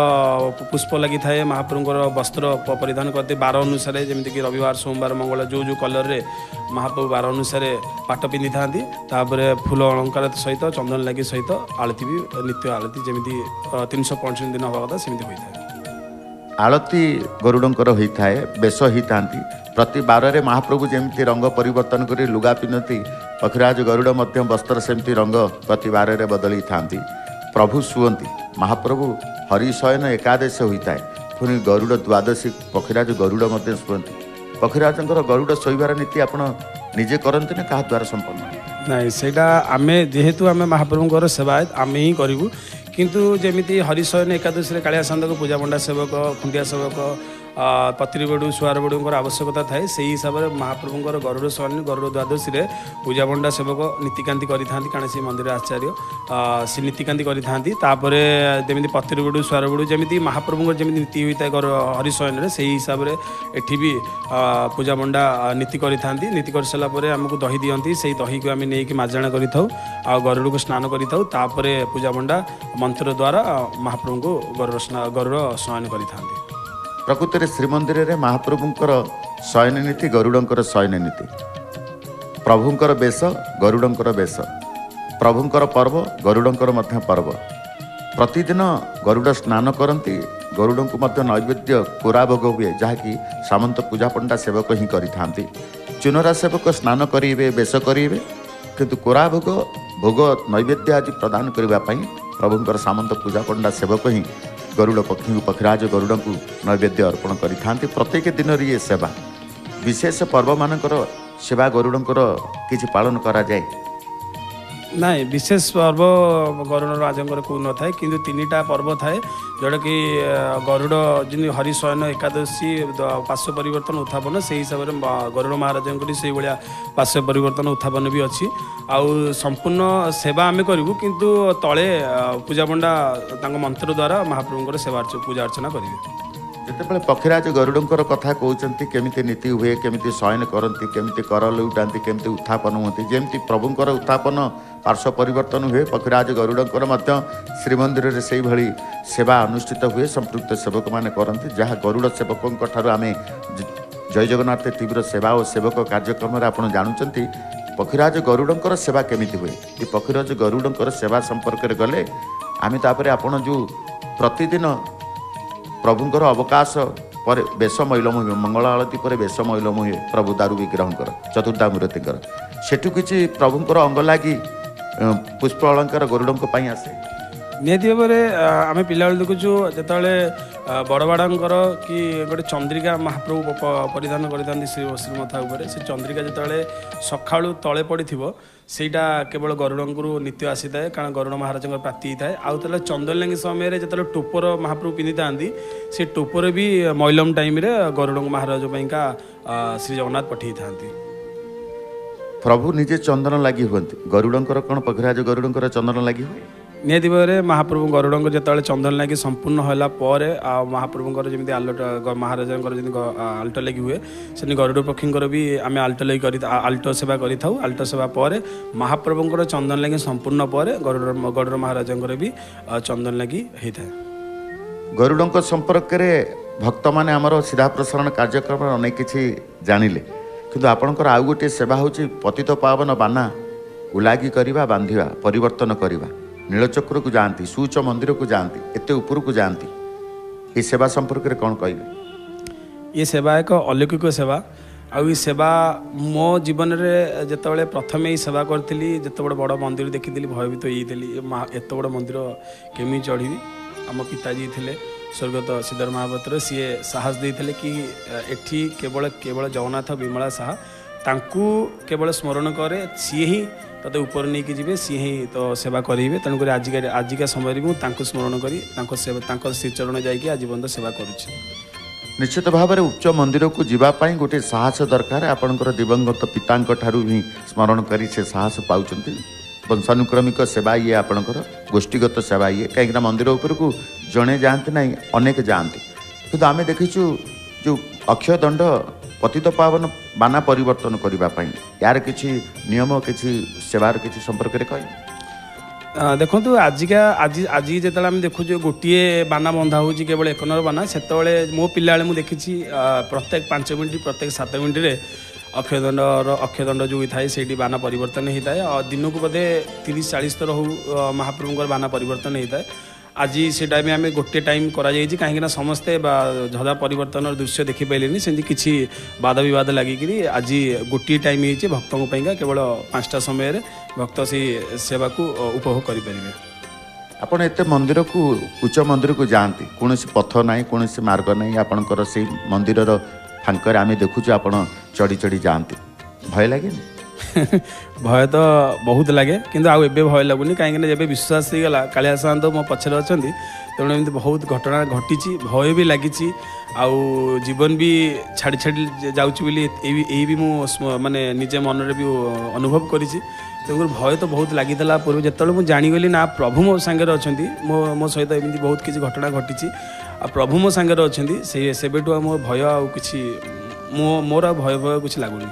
ପୁଷ୍ପ ଲାଗିଥାଏ, ମହାପ୍ରଭୁଙ୍କର ବସ୍ତ୍ର ପରିଧାନ କରନ୍ତି ବାର ଅନୁସାରେ, ଯେମିତିକି ରବିବାର, ସୋମବାର, ମଙ୍ଗଳ, ଯେଉଁ ଯେଉଁ କଲର୍ରେ ମହାପ୍ରଭୁ ବାର ଅନୁସାରେ ପାଟ ପିନ୍ଧିଥାନ୍ତି। ତାପରେ ଫୁଲ ଅଳଙ୍କାର ସହିତ ଚନ୍ଦନ ଲାଗି ସହିତ ଆଳତି ବି, ନିତ୍ୟ ଆଳତି ଯେମିତି 365 ଦିନ ହେବା କଥା ସେମିତି ହୋଇଥାଏ। ଆଳତି ଗରୁଡ଼ଙ୍କର ହୋଇଥାଏ, ବେଶ ହୋଇଥାନ୍ତି ପ୍ରତି ବାରରେ। ମହାପ୍ରଭୁ ଯେମିତି ରଙ୍ଗ ପରିବର୍ତ୍ତନ କରି ଲୁଗା ପିନ୍ଧନ୍ତି, ପକ୍ଷୀରାଜ ଗରୁଡ଼ ମଧ୍ୟ ବସ୍ତ୍ର ସେମିତି ରଙ୍ଗ ପ୍ରତି ବାରରେ ବଦଳିଥାନ୍ତି। ପ୍ରଭୁ ଶୁଅନ୍ତି, ମହାପ୍ରଭୁ ହରିଶୟନ ଏକାଦଶ ହୋଇଥାଏ, ପୁଣି ଗରୁଡ଼ ଦ୍ୱାଦଶୀ ପକ୍ଷୀରାଜ ଗରୁଡ଼ ମଧ୍ୟ ଶୁଅନ୍ତି। ପକ୍ଷୀରାଜଙ୍କର ଗରୁଡ଼ ଶୋଇବାର ନୀତି ଆପଣ ନିଜେ କରନ୍ତି ନା କାହା ଦ୍ୱାରା ସମ୍ପନ୍ନ? ନାଇଁ, ସେଇଟା ଆମେ ଯେହେତୁ ଆମେ ମହାପ୍ରଭୁଙ୍କର ସେବାୟତ, ଆମେ ହିଁ କରିବୁ। କିନ୍ତୁ ଯେମିତି ହରିଶୟନ ଏକାଦଶୀରେ କାଳିଆ ସାନ୍ଦକୁ ପୂଜାପଣ୍ଡା ସେବକ, ଖୁଣ୍ଡିଆ ସେବକ, ପତ୍ରୀବଡ଼ୁ, ସୁଆରବଡ଼ୁଙ୍କର ଆବଶ୍ୟକତା ଥାଏ, ସେଇ ହିସାବରେ ମହାପ୍ରଭୁଙ୍କର ଗରୁଡ଼ ଶୟନ ଗରୁଡ଼ ଦ୍ୱାଦଶୀରେ ପୂଜାପଣ୍ଡା ସେବକ ନୀତିକାନ୍ତି କରିଥାନ୍ତି। କାରଣ ସେ ମନ୍ଦିର ଆଚାର୍ଯ୍ୟ, ସେ ନୀତିକାନ୍ତି କରିଥାନ୍ତି। ତାପରେ ଯେମିତି ପତ୍ରୀବଡ଼ୁ, ସୁଆରବଡ଼ୁ, ଯେମିତି ମହାପ୍ରଭୁଙ୍କର ଯେମିତି ନୀତି ହୋଇଥାଏ ହରିଶୟନରେ, ସେଇ ହିସାବରେ ଏଠି ବି ପୂଜାପଣ୍ଡା ନୀତି କରିଥାନ୍ତି। ନୀତି କରିସାରିଲା ପରେ ଆମକୁ ଦହି ଦିଅନ୍ତି, ସେଇ ଦହିକୁ ଆମେ ନେଇକି ମାଜଣା କରିଥାଉ ଆଉ ଗରୁଡ଼କୁ ସ୍ନାନ କରିଥାଉ। ତାପରେ ପୂଜାପଣ୍ଡା ମନ୍ତ୍ର ଦ୍ୱାରା ମହାପ୍ରଭୁଙ୍କୁ ଗରୁଡ଼ ଶୟନ କରିଥାନ୍ତି। ପ୍ରକୃତରେ ଶ୍ରୀମନ୍ଦିରରେ ମହାପ୍ରଭୁଙ୍କର ଶୟନ ନୀତି, ଗରୁଡ଼ଙ୍କର ଶୟନ ନୀତି, ପ୍ରଭୁଙ୍କର ବେଶ, ଗରୁଡ଼ଙ୍କର ବେଶ, ପ୍ରଭୁଙ୍କର ପର୍ବ, ଗରୁଡ଼ଙ୍କର ମଧ୍ୟ ପର୍ବ। ପ୍ରତିଦିନ ଗରୁଡ଼ ସ୍ନାନ କରନ୍ତି, ଗରୁଡ଼ଙ୍କୁ ମଧ୍ୟ ନୈବେଦ୍ୟ କୋରା ଭୋଗ ହୁଏ, ଯାହାକି ସାମନ୍ତ ପୂଜାପଣ୍ଡା ସେବକ ହିଁ କରିଥାନ୍ତି। ଚୁନରା ସେବକ ସ୍ନାନ କରିବେ, ବେଶ କରିବେ, କିନ୍ତୁ କୋରା ଭୋଗ ନୈବେଦ୍ୟ ଆଜି ପ୍ରଦାନ କରିବା ପାଇଁ ପ୍ରଭୁଙ୍କର ସାମନ୍ତ ପୂଜାପଣ୍ଡା ସେବକ ହିଁ ଗରୁଡ଼ ପକ୍ଷୀଙ୍କୁ, ପକ୍ଷୀରାଜ ଗରୁଡ଼ଙ୍କୁ ନୈବେଦ୍ୟ ଅର୍ପଣ କରିଥାନ୍ତି। ପ୍ରତ୍ୟେକ ଦିନରେ ଇଏ ସେବା, ବିଶେଷ ପର୍ବମାନଙ୍କର ସେବା ଗରୁଡ଼ଙ୍କର କିଛି ପାଳନ କରାଯାଏ? ନାଇଁ, ବିଶେଷ ପର୍ବ ଗରୁଡ଼ ରାଜଙ୍କର କେଉଁ ନଥାଏ, କିନ୍ତୁ 3ଟା ପର୍ବ ଥାଏ, ଯେଉଁଟାକି ଗରୁଡ଼ ଯେମିତି ହରିଶୟନ ଏକାଦଶୀ, ପାର୍ଶ୍ୱ ପରିବର୍ତ୍ତନ, ଉତ୍ଥାପନ, ସେଇ ହିସାବରେ ଗରୁଡ଼ ମହାରାଜଙ୍କର ସେଇଭଳିଆ ପାର୍ଶ୍ୱ ପରିବର୍ତ୍ତନ, ଉତ୍ଥାପନ ବି ଅଛି। ଆଉ ସମ୍ପୂର୍ଣ୍ଣ ସେବା ଆମେ କରିବୁ, କିନ୍ତୁ ତଳେ ପୂଜାପଣ୍ଡା ତାଙ୍କ ମନ୍ତ୍ର ଦ୍ୱାରା ମହାପ୍ରଭୁଙ୍କର ସେବା ପୂଜା ଅର୍ଚ୍ଚନା କରିବେ। ଯେତେବେଳେ ପକ୍ଷୀରାଜ ଗରୁଡ଼ଙ୍କର କଥା କହୁଛନ୍ତି, କେମିତି ନୀତି ହୁଏ, କେମିତି ଶୟନ କରନ୍ତି, କେମିତି କର ଲେଉଟାନ୍ତି, କେମିତି ଉତ୍ଥାପନ ହୁଅନ୍ତି, ଯେମିତି ପ୍ରଭୁଙ୍କର ଉତ୍ଥାପନ ପାର୍ଶ୍ୱ ପରିବର୍ତ୍ତନ ହୁଏ, ପକ୍ଷୀରାଜ ଗରୁଡ଼ଙ୍କର ମଧ୍ୟ ଶ୍ରୀମନ୍ଦିରରେ ସେଇଭଳି ସେବା ଅନୁଷ୍ଠିତ ହୁଏ, ସମ୍ପୃକ୍ତ ସେବକମାନେ କରନ୍ତି। ଯାହା ଗରୁଡ଼ ସେବକଙ୍କ ଠାରୁ ଆମେ ଜୟ ଜଗନ୍ନାଥ ଟିଭିର ସେବା ଓ ସେବକ କାର୍ଯ୍ୟକ୍ରମରେ ଆପଣ ଜାଣୁଛନ୍ତି। ପକ୍ଷୀରାଜ ଗରୁଡ଼ଙ୍କର ସେବା କେମିତି ହୁଏ, ଏ ପକ୍ଷୀରାଜ ଗରୁଡ଼ଙ୍କର ସେବା ସମ୍ପର୍କରେ ଗଲେ ଆମେ ତାପରେ ଆପଣ ଯେଉଁ ପ୍ରତିଦିନ ପ୍ରଭୁଙ୍କର ଅବକାଶ ପରେ ବେଶ ମଇଲମ ହୁଏ, ମଙ୍ଗଳ ଆଳତୀ ପରେ ବେଶ ମଇଲମ ହୁଏ ପ୍ରଭୁ ଦାରୁ ବିଗ୍ରହଙ୍କର, ଚତୁର୍ଦ୍ଧା ମୂର୍ତ୍ତିଙ୍କର, ସେଠୁ କିଛି ପ୍ରଭୁଙ୍କର ଅଙ୍ଗ ଲାଗି ପୁଷ୍ପ ଅଳଙ୍କାର ଗରୁଡ଼ଙ୍କ ପାଇଁ ଆସେ। ନିହାତି ଭାବରେ ଆମେ ପିଲାବେଳୁ ଦେଖୁଛୁ, ଯେତେବେଳେ ବଡ଼ବାଡ଼ାଙ୍କର କି ଗୋଟେ ଚନ୍ଦ୍ରିକା ମହାପ୍ରଭୁ ପରିଧାନ କରିଥାନ୍ତି ଶ୍ରୀ ଶ୍ରୀମଥା ଉପରେ, ସେ ଚନ୍ଦ୍ରିକା ଯେତେବେଳେ ସକାଳୁ ତଳେ ପଡ଼ିଥିବ ସେଇଟା କେବଳ ଗରୁଡ଼ଙ୍କରୁ ନିତ୍ୟ ଆସିଥାଏ, କାରଣ ଗରୁଡ଼ ମହାରାଜଙ୍କର ପ୍ରାପ୍ତି ହେଇଥାଏ। ଆଉ ତାହେଲେ ଚନ୍ଦନଲାଙ୍ଗି ସମୟରେ ଯେତେବେଳେ ଟୋପର ମହାପ୍ରଭୁ ପିନ୍ଧିଥାନ୍ତି, ସେ ଟୋପର ବି ମଇଲମ ଟାଇମ୍ରେ ଗରୁଡ଼ଙ୍କ ମହାରାଜ ପାଇଁକା ଶ୍ରୀ ଜଗନ୍ନାଥ ପଠେଇଥାନ୍ତି। ପ୍ରଭୁ ନିଜେ ଚନ୍ଦନ ଲାଗି ହୁଅନ୍ତି, ଗରୁଡ଼ଙ୍କର କ'ଣ ପକ୍ଷୀରାଜ ଗରୁଡ଼ଙ୍କର ଚନ୍ଦନ ଲାଗି ହୁଏ? ନିହାତି ଭାବରେ ମହାପ୍ରଭୁ ଗରୁଡ଼ଙ୍କ ଯେତେବେଳେ ଚନ୍ଦନ ଲାଗି ସମ୍ପୂର୍ଣ୍ଣ ହେଲା ପରେ, ଆଉ ମହାପ୍ରଭୁଙ୍କର ଯେମିତି ଆଲୋଟ ମହାରାଜାଙ୍କର ଯେମିତି ଆଲ୍ଟ ଲାଗି ହୁଏ, ସେମିତି ଗରୁଡ଼ ପକ୍ଷୀଙ୍କର ବି ଆମେ ଆଲ୍ଟ ଲାଗି କରି ଆଲ୍ଟ ସେବା କରିଥାଉ। ଆଲ୍ଟ ସେବା ପରେ ମହାପ୍ରଭୁଙ୍କର ଚନ୍ଦନ ଲାଗି ସମ୍ପୂର୍ଣ୍ଣ ପରେ ଗରୁଡ଼ ମହାରାଜାଙ୍କର ବି ଚନ୍ଦନ ଲାଗି ହେଇଥାଏ। ଗରୁଡ଼ଙ୍କ ସମ୍ପର୍କରେ ଭକ୍ତମାନେ ଆମର ସିଧା ପ୍ରସାରଣ କାର୍ଯ୍ୟକ୍ରମରେ ଅନେକ କିଛି ଜାଣିଲେ, କିନ୍ତୁ ଆପଣଙ୍କର ଆଉ ଗୋଟିଏ ସେବା ହେଉଛି ପତିତ ପାବନ ବାନା ଉଲାଗି କରିବା, ବାନ୍ଧିବା, ପରିବର୍ତ୍ତନ କରିବା। ନୀଳଚକ୍ରକୁ ଯାଆନ୍ତି, ସୁଉଚ୍ଚ ମନ୍ଦିରକୁ ଯାଆନ୍ତି, ଏତେ ଉପରକୁ ଯାଆନ୍ତି, ଏ ସେବା ସମ୍ପର୍କରେ କ'ଣ କହିବେ? ଏ ସେବା ଏକ ଅଲୌକିକ ସେବା। ଆଉ ଏ ସେବା ମୋ ଜୀବନରେ ଯେତେବେଳେ ପ୍ରଥମେ ଏଇ ସେବା କରିଥିଲି, ଯେତେବେଳେ ବଡ଼ ମନ୍ଦିର ଦେଖିଥିଲି ଭୟଭୀତ ହେଇଯାଇଥିଲି, ଏତେ ବଡ଼ ମନ୍ଦିର କେମିତି ଚଢ଼ିବି। ଆମ ପିତାଜୀ ଥିଲେ ସ୍ୱର୍ଗତ ଶ୍ରୀଧର ମହାପାତ୍ର, ସିଏ ସାହସ ଦେଇଥିଲେ କି ଏଠି କେବଳ ଜଗନ୍ନାଥ ବିମଳା ସାହା, ତାଙ୍କୁ କେବଳ ସ୍ମରଣ କରେ, ସିଏ ହିଁ ତୋତେ ଉପରେ ନେଇକି ଯିବେ, ସିଏ ହିଁ ତୋ ସେବା କରିବେ। ତେଣୁକରି ଆଜିକା ସମୟରେ ବି ମୁଁ ତାଙ୍କୁ ସ୍ମରଣ କରି ତାଙ୍କ ସେବା, ତାଙ୍କ ଶ୍ରୀଚରଣ ଯାଇକି ଆଜି ପର୍ଯ୍ୟନ୍ତ ସେବା କରୁଛି। ନିଶ୍ଚିତ ଭାବରେ ଉଚ୍ଚ ମନ୍ଦିରକୁ ଯିବା ପାଇଁ ଗୋଟିଏ ସାହସ ଦରକାର। ଆପଣଙ୍କର ଦିବଙ୍ଗତ ପିତାଙ୍କ ଠାରୁ ହିଁ ସ୍ମରଣ କରି ସେ ସାହସ ପାଉଛନ୍ତି। ବଂଶାନୁକ୍ରମିକ ସେବା ଇଏ, ଆପଣଙ୍କର ଗୋଷ୍ଠୀଗତ ସେବା ଇଏ, କାହିଁକିନା ମନ୍ଦିର ଉପରକୁ ଜଣେ ଯାଆନ୍ତି ନାହିଁ, ଅନେକ ଯାଆନ୍ତି। କିନ୍ତୁ ଆମେ ଦେଖିଛୁ ଯେଉଁ ଅକ୍ଷୟ ଦଣ୍ଡ ପତିତ ପାବନ ବାନା ପରିବର୍ତ୍ତନ କରିବା ପାଇଁ ୟାର କିଛି ନିୟମ, କିଛି ସେବାର କିଛି ସମ୍ପର୍କରେ କହିବେ? ଦେଖନ୍ତୁ, ଆଜିକା ଆଜି ଆଜି ଯେତେବେଳେ ଆମେ ଦେଖୁଛୁ ଗୋଟିଏ ବାନା ବନ୍ଧା ହେଉଛି କେବଳ ଏକ ନମ୍ବର ବାନା, ସେତେବେଳେ ମୋ ପିଲାବେଳେ ମୁଁ ଦେଖିଛି ପ୍ରତ୍ୟେକ 5 ମିନିଟ୍, ପ୍ରତ୍ୟେକ 7 ମିନିଟ୍ରେ ଅକ୍ଷୟଦଣ୍ଡ ଯେଉଁ ଥାଏ ସେଇଠି ବାନା ପରିବର୍ତ୍ତନ ହେଇଥାଏ। ଆଉ ଦିନକୁ ବୋଧେ 30-40 ଥର ହଉ ମହାପ୍ରଭୁଙ୍କର ବାନା ପରିବର୍ତ୍ତନ ହେଇଥାଏ। ଆଜି ସେଇଟା ବି ଆମେ ଗୋଟିଏ ଟାଇମ୍ କରାଯାଇଛି, କାହିଁକିନା ସମସ୍ତେ ଧ୍ୱଜା ପରିବର୍ତ୍ତନର ଦୃଶ୍ୟ ଦେଖିପାରିଲେନି, ସେମିତି କିଛି ବାଦ ବିବାଦ ଲାଗିକିରି ଆଜି ଗୋଟିଏ ଟାଇମ୍ ହେଇଛି ଭକ୍ତଙ୍କ ପାଇଁକା, କେବଳ 5ଟା ସମୟରେ ଭକ୍ତ ସେଇ ସେବାକୁ ଉପଭୋଗ କରିପାରିବେ। ଆପଣ ଏତେ ମନ୍ଦିରକୁ, ଉଚ୍ଚ ମନ୍ଦିରକୁ ଯାଆନ୍ତି, କୌଣସି ପଥ ନାହିଁ, କୌଣସି ମାର୍ଗ ନାହିଁ, ଆପଣଙ୍କର ସେଇ ମନ୍ଦିରର ଫାଙ୍କରେ ଆମେ ଦେଖୁଛୁ ଆପଣ ଚଢ଼ି ଚଢ଼ି ଯାଆନ୍ତି, ଭୟ ଲାଗେନି? ଭୟ ତ ବହୁତ ଲାଗେ, କିନ୍ତୁ ଆଉ ଏବେ ଭୟ ଲାଗୁନି, କାହିଁକିନା ଯେବେ ବିଶ୍ୱାସ ହେଇଗଲା କାଳିଆ ସାଆନ୍ତ ମୋ ପଛରେ ଅଛନ୍ତି। ତେଣୁ ଏମିତି ବହୁତ ଘଟଣା ଘଟିଛି, ଭୟ ବି ଲାଗିଛି, ଆଉ ଜୀବନ ବି ଛାଡ଼ି ଛାଡ଼ି ଯାଉଛି ବୋଲି ଏଇ ବି ମୁଁ ମାନେ ନିଜେ ମନରେ ବି ଅନୁଭବ କରିଛି। ତେଣୁକରି ଭୟ ତ ବହୁତ ଲାଗିଥିଲା ପୂର୍ବରୁ। ଯେତେବେଳେ ମୁଁ ଜାଣିଗଲି ନା ପ୍ରଭୁ ମୋ ସାଙ୍ଗରେ ଅଛନ୍ତି, ମୋ ସହିତ ଏମିତି ବହୁତ କିଛି ଘଟଣା ଘଟିଛି ଆଉ ପ୍ରଭୁ ମୋ ସାଙ୍ଗରେ ଅଛନ୍ତି, ସେବେଠୁ ଆଉ ମୋ ଭୟ ଆଉ କିଛି ମୋର ଆଉ ଭୟ କିଛି ଲାଗୁନି।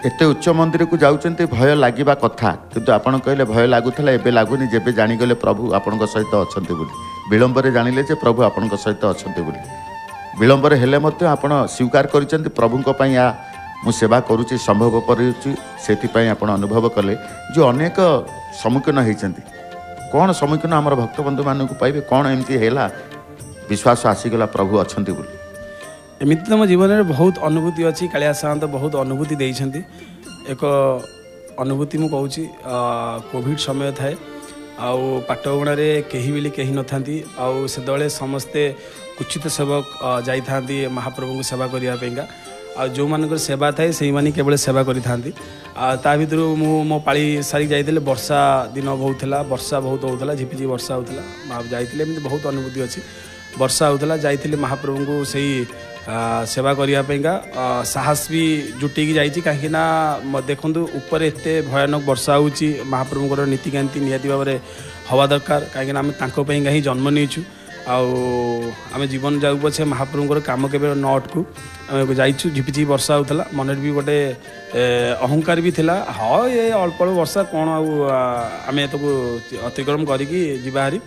ଏତେ ଉଚ୍ଚ ମନ୍ଦିରକୁ ଯାଉଛନ୍ତି, ଭୟ ଲାଗିବା କଥା, କିନ୍ତୁ ଆପଣ କହିଲେ ଭୟ ଲାଗୁଥିଲା, ଏବେ ଲାଗୁନି, ଯେବେ ଜାଣିଗଲେ ପ୍ରଭୁ ଆପଣଙ୍କ ସହିତ ଅଛନ୍ତି ବୋଲି। ବିଳମ୍ବରେ ଜାଣିଲେ ଯେ ପ୍ରଭୁ ଆପଣଙ୍କ ସହିତ ଅଛନ୍ତି ବୋଲି, ବିଳମ୍ବରେ ହେଲେ ମଧ୍ୟ ଆପଣ ସ୍ୱୀକାର କରିଛନ୍ତି ପ୍ରଭୁଙ୍କ ପାଇଁ ମୁଁ ସେବା କରୁଛି, ସମ୍ଭବ କରୁଛି, ସେଥିପାଇଁ ଆପଣ ଅନୁଭବ କଲେ। ଯେଉଁ ଅନେକ ସମ୍ମୁଖୀନ ହେଇଛନ୍ତି, କ'ଣ ସମ୍ମୁଖୀନ ଆମର ଭକ୍ତବନ୍ଧୁମାନଙ୍କୁ ପାଇବେ, କ'ଣ ଏମିତି ହେଲା ବିଶ୍ୱାସ ଆସିଗଲା ପ୍ରଭୁ ଅଛନ୍ତି ବୋଲି? ଏମିତି ତ ମୋ ଜୀବନରେ ବହୁତ ଅନୁଭୂତି ଅଛି, କାଳିଆ ସାଆନ୍ତ ବହୁତ ଅନୁଭୂତି ଦେଇଛନ୍ତି। ଏକ ଅନୁଭୂତି ମୁଁ କହୁଛି, କୋଭିଡ଼ ସମୟ ଥାଏ ଆଉ ପାଟବୁଣାରେ କେହି ବୋଲି କେହି ନଥାନ୍ତି, ଆଉ ସେତେବେଳେ ସମସ୍ତେ କୁଚିତ ସେବକ ଯାଇଥାନ୍ତି ମହାପ୍ରଭୁଙ୍କୁ ସେବା କରିବା ପାଇଁକା, ଆଉ ଯେଉଁମାନଙ୍କର ସେବା ଥାଏ ସେଇମାନେ କେବଳ ସେବା କରିଥାନ୍ତି। ଆଉ ତା ଭିତରୁ ମୁଁ ମୋ ପାଳି ସାରିକି ଯାଇଥିଲି, ବର୍ଷା ଦିନ ବହୁତ ଥିଲା, ବର୍ଷା ବହୁତ ହେଉଥିଲା, ଝିପିଝିପି ବର୍ଷା ହେଉଥିଲା, ଯାଇଥିଲି, ଏମିତି ବହୁତ ଅନୁଭୂତି ଅଛି। ବର୍ଷା ହେଉଥିଲା, ଯାଇଥିଲି ମହାପ୍ରଭୁଙ୍କୁ ସେଇ ସେବା କରିବା ପାଇଁକା, ସାହସ ବି ଜୁଟେଇକି ଯାଇଛି, କାହିଁକିନା ଦେଖନ୍ତୁ ଉପରେ ଏତେ ଭୟାନକ ବର୍ଷା ହେଉଛି, ମହାପ୍ରଭୁଙ୍କର ନୀତିକାନ୍ତି ନିହାତି ଭାବରେ ହେବା ଦରକାର, କାହିଁକିନା ଆମେ ତାଙ୍କ ପାଇଁକା ହିଁ ଜନ୍ମ ନେଇଛୁ, ଆଉ ଆମେ ଜୀବନ ଯାଉ ପଛେ ମହାପ୍ରଭୁଙ୍କର କାମ କେବେ ନ ଅଟକୁ। ଆମେ ଯାଇଛୁ, ଝିପିଝିପି ବର୍ଷା ହେଉଥିଲା, ମନରେ ବି ଗୋଟେ ଅହଙ୍କାର ବି ଥିଲା, ହଁ ଏ ଅଳ୍ପ ଅଳ୍ପ ବର୍ଷା କ'ଣ ଆଉ ଆମେ ତାକୁ ଅତିକ୍ରମ କରିକି ଯିବା ହାରି।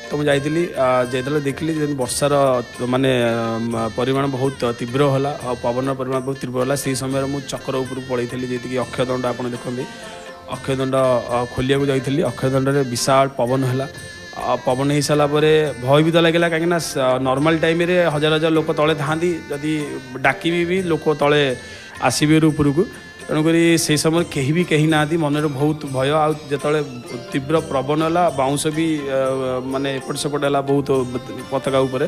ତ ମୁଁ ଯାଇଥିଲି, ଯେତେବେଳେ ଦେଖିଲି ବର୍ଷାର ମାନେ ପରିମାଣ ବହୁତ ତୀବ୍ର ହେଲା ଆଉ ପବନର ପରିମାଣ ବହୁତ ତୀବ୍ର ହେଲା, ସେଇ ସମୟରେ ମୁଁ ଚକ୍ର ଉପରକୁ ପଳେଇଥିଲି। ଯେତିକି ଅକ୍ଷୟଦଣ୍ଡ ଆପଣ ଦେଖନ୍ତି, ଅକ୍ଷୟଦଣ୍ଡ ଖୋଲିବାକୁ ଯାଇଥିଲି। ଅକ୍ଷୟଦଣ୍ଡରେ ବିଶାଳ ପବନ ହେଲା। ପବନ ହେଇସାରିଲା ପରେ ଭୟ ବି ତ ଲାଗିଲା, କାହିଁକିନା ନର୍ମାଲ ଟାଇମ୍ରେ ହଜାର ହଜାର ଲୋକ ତଳେ ଥାଆନ୍ତି, ଯଦି ଡାକିବି ବି ଲୋକ ତଳେ ଆସିବେ ଉପରକୁ। ତେଣୁକରି ସେଇ ସମୟରେ କେହି ବି କେହି ନାହାନ୍ତି, ମନରେ ବହୁତ ଭୟ। ଆଉ ଯେତେବେଳେ ତୀବ୍ର ପବନ ହେଲା, ବାଉଁଶ ବି ମାନେ ଏପଟ ସେପଟ ହେଲା ବହୁତ ପତାକା ଉପରେ,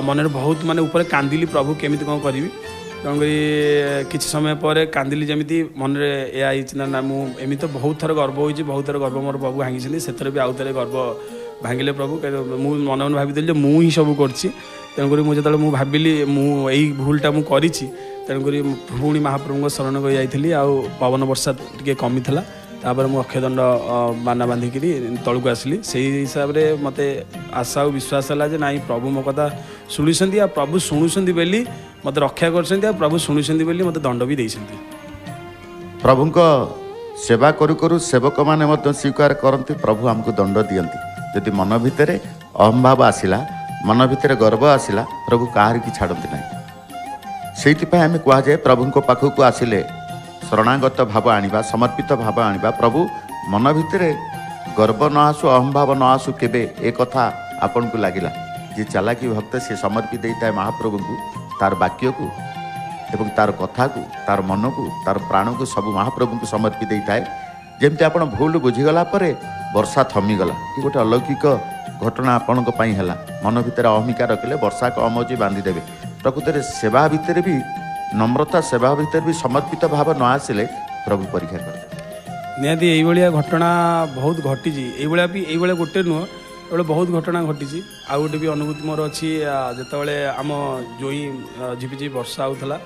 ମନରେ ବହୁତ ମାନେ ଉପରେ କାନ୍ଦିଲି, ପ୍ରଭୁ କେମିତି କ'ଣ କରିବି। ତେଣୁକରି କିଛି ସମୟ ପରେ କାନ୍ଦିଲି, ଯେମିତି ମନରେ ଏହା ହେଇଛି ନା ନା ମୁଁ ଏମିତି ତ ବହୁତ ଥର ଗର୍ବ ହୋଇଛି, ବହୁତ ଥର ଗର୍ବ ମୋର ପ୍ରଭୁ ଭାଙ୍ଗିଛନ୍ତି, ସେଥିରେ ବି ଆଉ ଥରେ ଗର୍ବ ଭାଙ୍ଗିଲେ ପ୍ରଭୁ। ମୁଁ ମନେ ମନେ ଭାବିଥିଲି ଯେ ମୁଁ ହିଁ ସବୁ କରିଛି। ତେଣୁକରି ମୁଁ ଯେତେବେଳେ ମୁଁ ଭାବିଲି ମୁଁ ଏଇ ଭୁଲଟା ମୁଁ କରିଛି, ତେଣୁକରି ପୁଣି ମହାପ୍ରଭୁଙ୍କ ଶରଣ କରି ଯାଇଥିଲି। ଆଉ ପବନ ବର୍ଷା ଟିକେ କମିଥିଲା, ତାପରେ ମୁଁ ଅକ୍ଷୟଦଣ୍ଡ ବାନା ବାନ୍ଧିକିରି ତଳକୁ ଆସିଲି। ସେଇ ହିସାବରେ ମୋତେ ଆଶା ଆଉ ବିଶ୍ୱାସ ହେଲା ଯେ ନାଇଁ, ପ୍ରଭୁ ମୋ କଥା ଶୁଣିଛନ୍ତି, ଆଉ ପ୍ରଭୁ ଶୁଣୁଛନ୍ତି ବୋଲି ମୋତେ ରକ୍ଷା କରିଛନ୍ତି, ଆଉ ପ୍ରଭୁ ଶୁଣୁଛନ୍ତି ବୋଲି ମୋତେ ଦଣ୍ଡ ବି ଦେଇଛନ୍ତି। ପ୍ରଭୁଙ୍କ ସେବା କରୁ କରୁ ସେବକମାନେ ମଧ୍ୟ ସ୍ୱୀକାର କରନ୍ତି, ପ୍ରଭୁ ଆମକୁ ଦଣ୍ଡ ଦିଅନ୍ତି। ଯଦି ମନ ଭିତରେ ଅହମ୍ଭାବ ଆସିଲା, ମନ ଭିତରେ ଗର୍ବ ଆସିଲା, ପ୍ରଭୁ କାହାରିକି ଛାଡ଼ନ୍ତି ନାହିଁ। ସେଇଥିପାଇଁ ଆମେ କୁହାଯାଏ, ପ୍ରଭୁଙ୍କ ପାଖକୁ ଆସିଲେ ଶରଣାଗତ ଭାବ ଆଣିବା, ସମର୍ପିତ ଭାବ ଆଣିବା। ପ୍ରଭୁ ମନ ଭିତରେ ଗର୍ବ ନ ଆସୁ, ଅହମ୍ଭାବ ନ ଆସୁ କେବେ। ଏ କଥା ଆପଣଙ୍କୁ ଲାଗିଲା। ଯିଏ ଚାଲାକି ଭକ୍ତ, ସେ ସମର୍ପି ଦେଇଥାଏ ମହାପ୍ରଭୁଙ୍କୁ ତାର ବାକ୍ୟକୁ ଏବଂ ତାର କଥାକୁ, ତାର ମନକୁ, ତାର ପ୍ରାଣକୁ, ସବୁ ମହାପ୍ରଭୁଙ୍କୁ ସମର୍ପି ଦେଇଥାଏ। ଯେମିତି ଆପଣ ଭୁଲ ବୁଝିଗଲା ପରେ ବର୍ଷା ଥମିଗଲା, କି ଗୋଟେ ଅଲୌକିକ ଘଟଣା ଆପଣଙ୍କ ପାଇଁ ହେଲା। ମନ ଭିତରେ ଅହମିକା ରଖିଲେ ବର୍ଷା କମ୍ ହେଉଛି, ବାନ୍ଧିଦେବେ। ପ୍ରକୃତରେ ସେବା ଭିତରେ ବି ନମ୍ରତା, ସେବା ଭିତରେ ବି ସମର୍ପିତ ଭାବ ନ ଆସିଲେ ପ୍ରଭୁ ପରୀକ୍ଷା କରିଦେବେ। ନିହାତି ଏଇଭଳିଆ ଘଟଣା ବହୁତ ଘଟିଛି। ଏଇଭଳିଆ ବି ଏଇଭଳିଆ ଗୋଟେ ନୁହଁ, ଏଇଭଳିଆ ବହୁତ ଘଟଣା ଘଟିଛି। ଆଉ ଗୋଟେ ବି ଅନୁଭୂତି ମୋର ଅଛି। ଯେତେବେଳେ ଆମ ଜୋଇଁ ଝିପିଝିପି ବର୍ଷା ହେଉଥିଲା,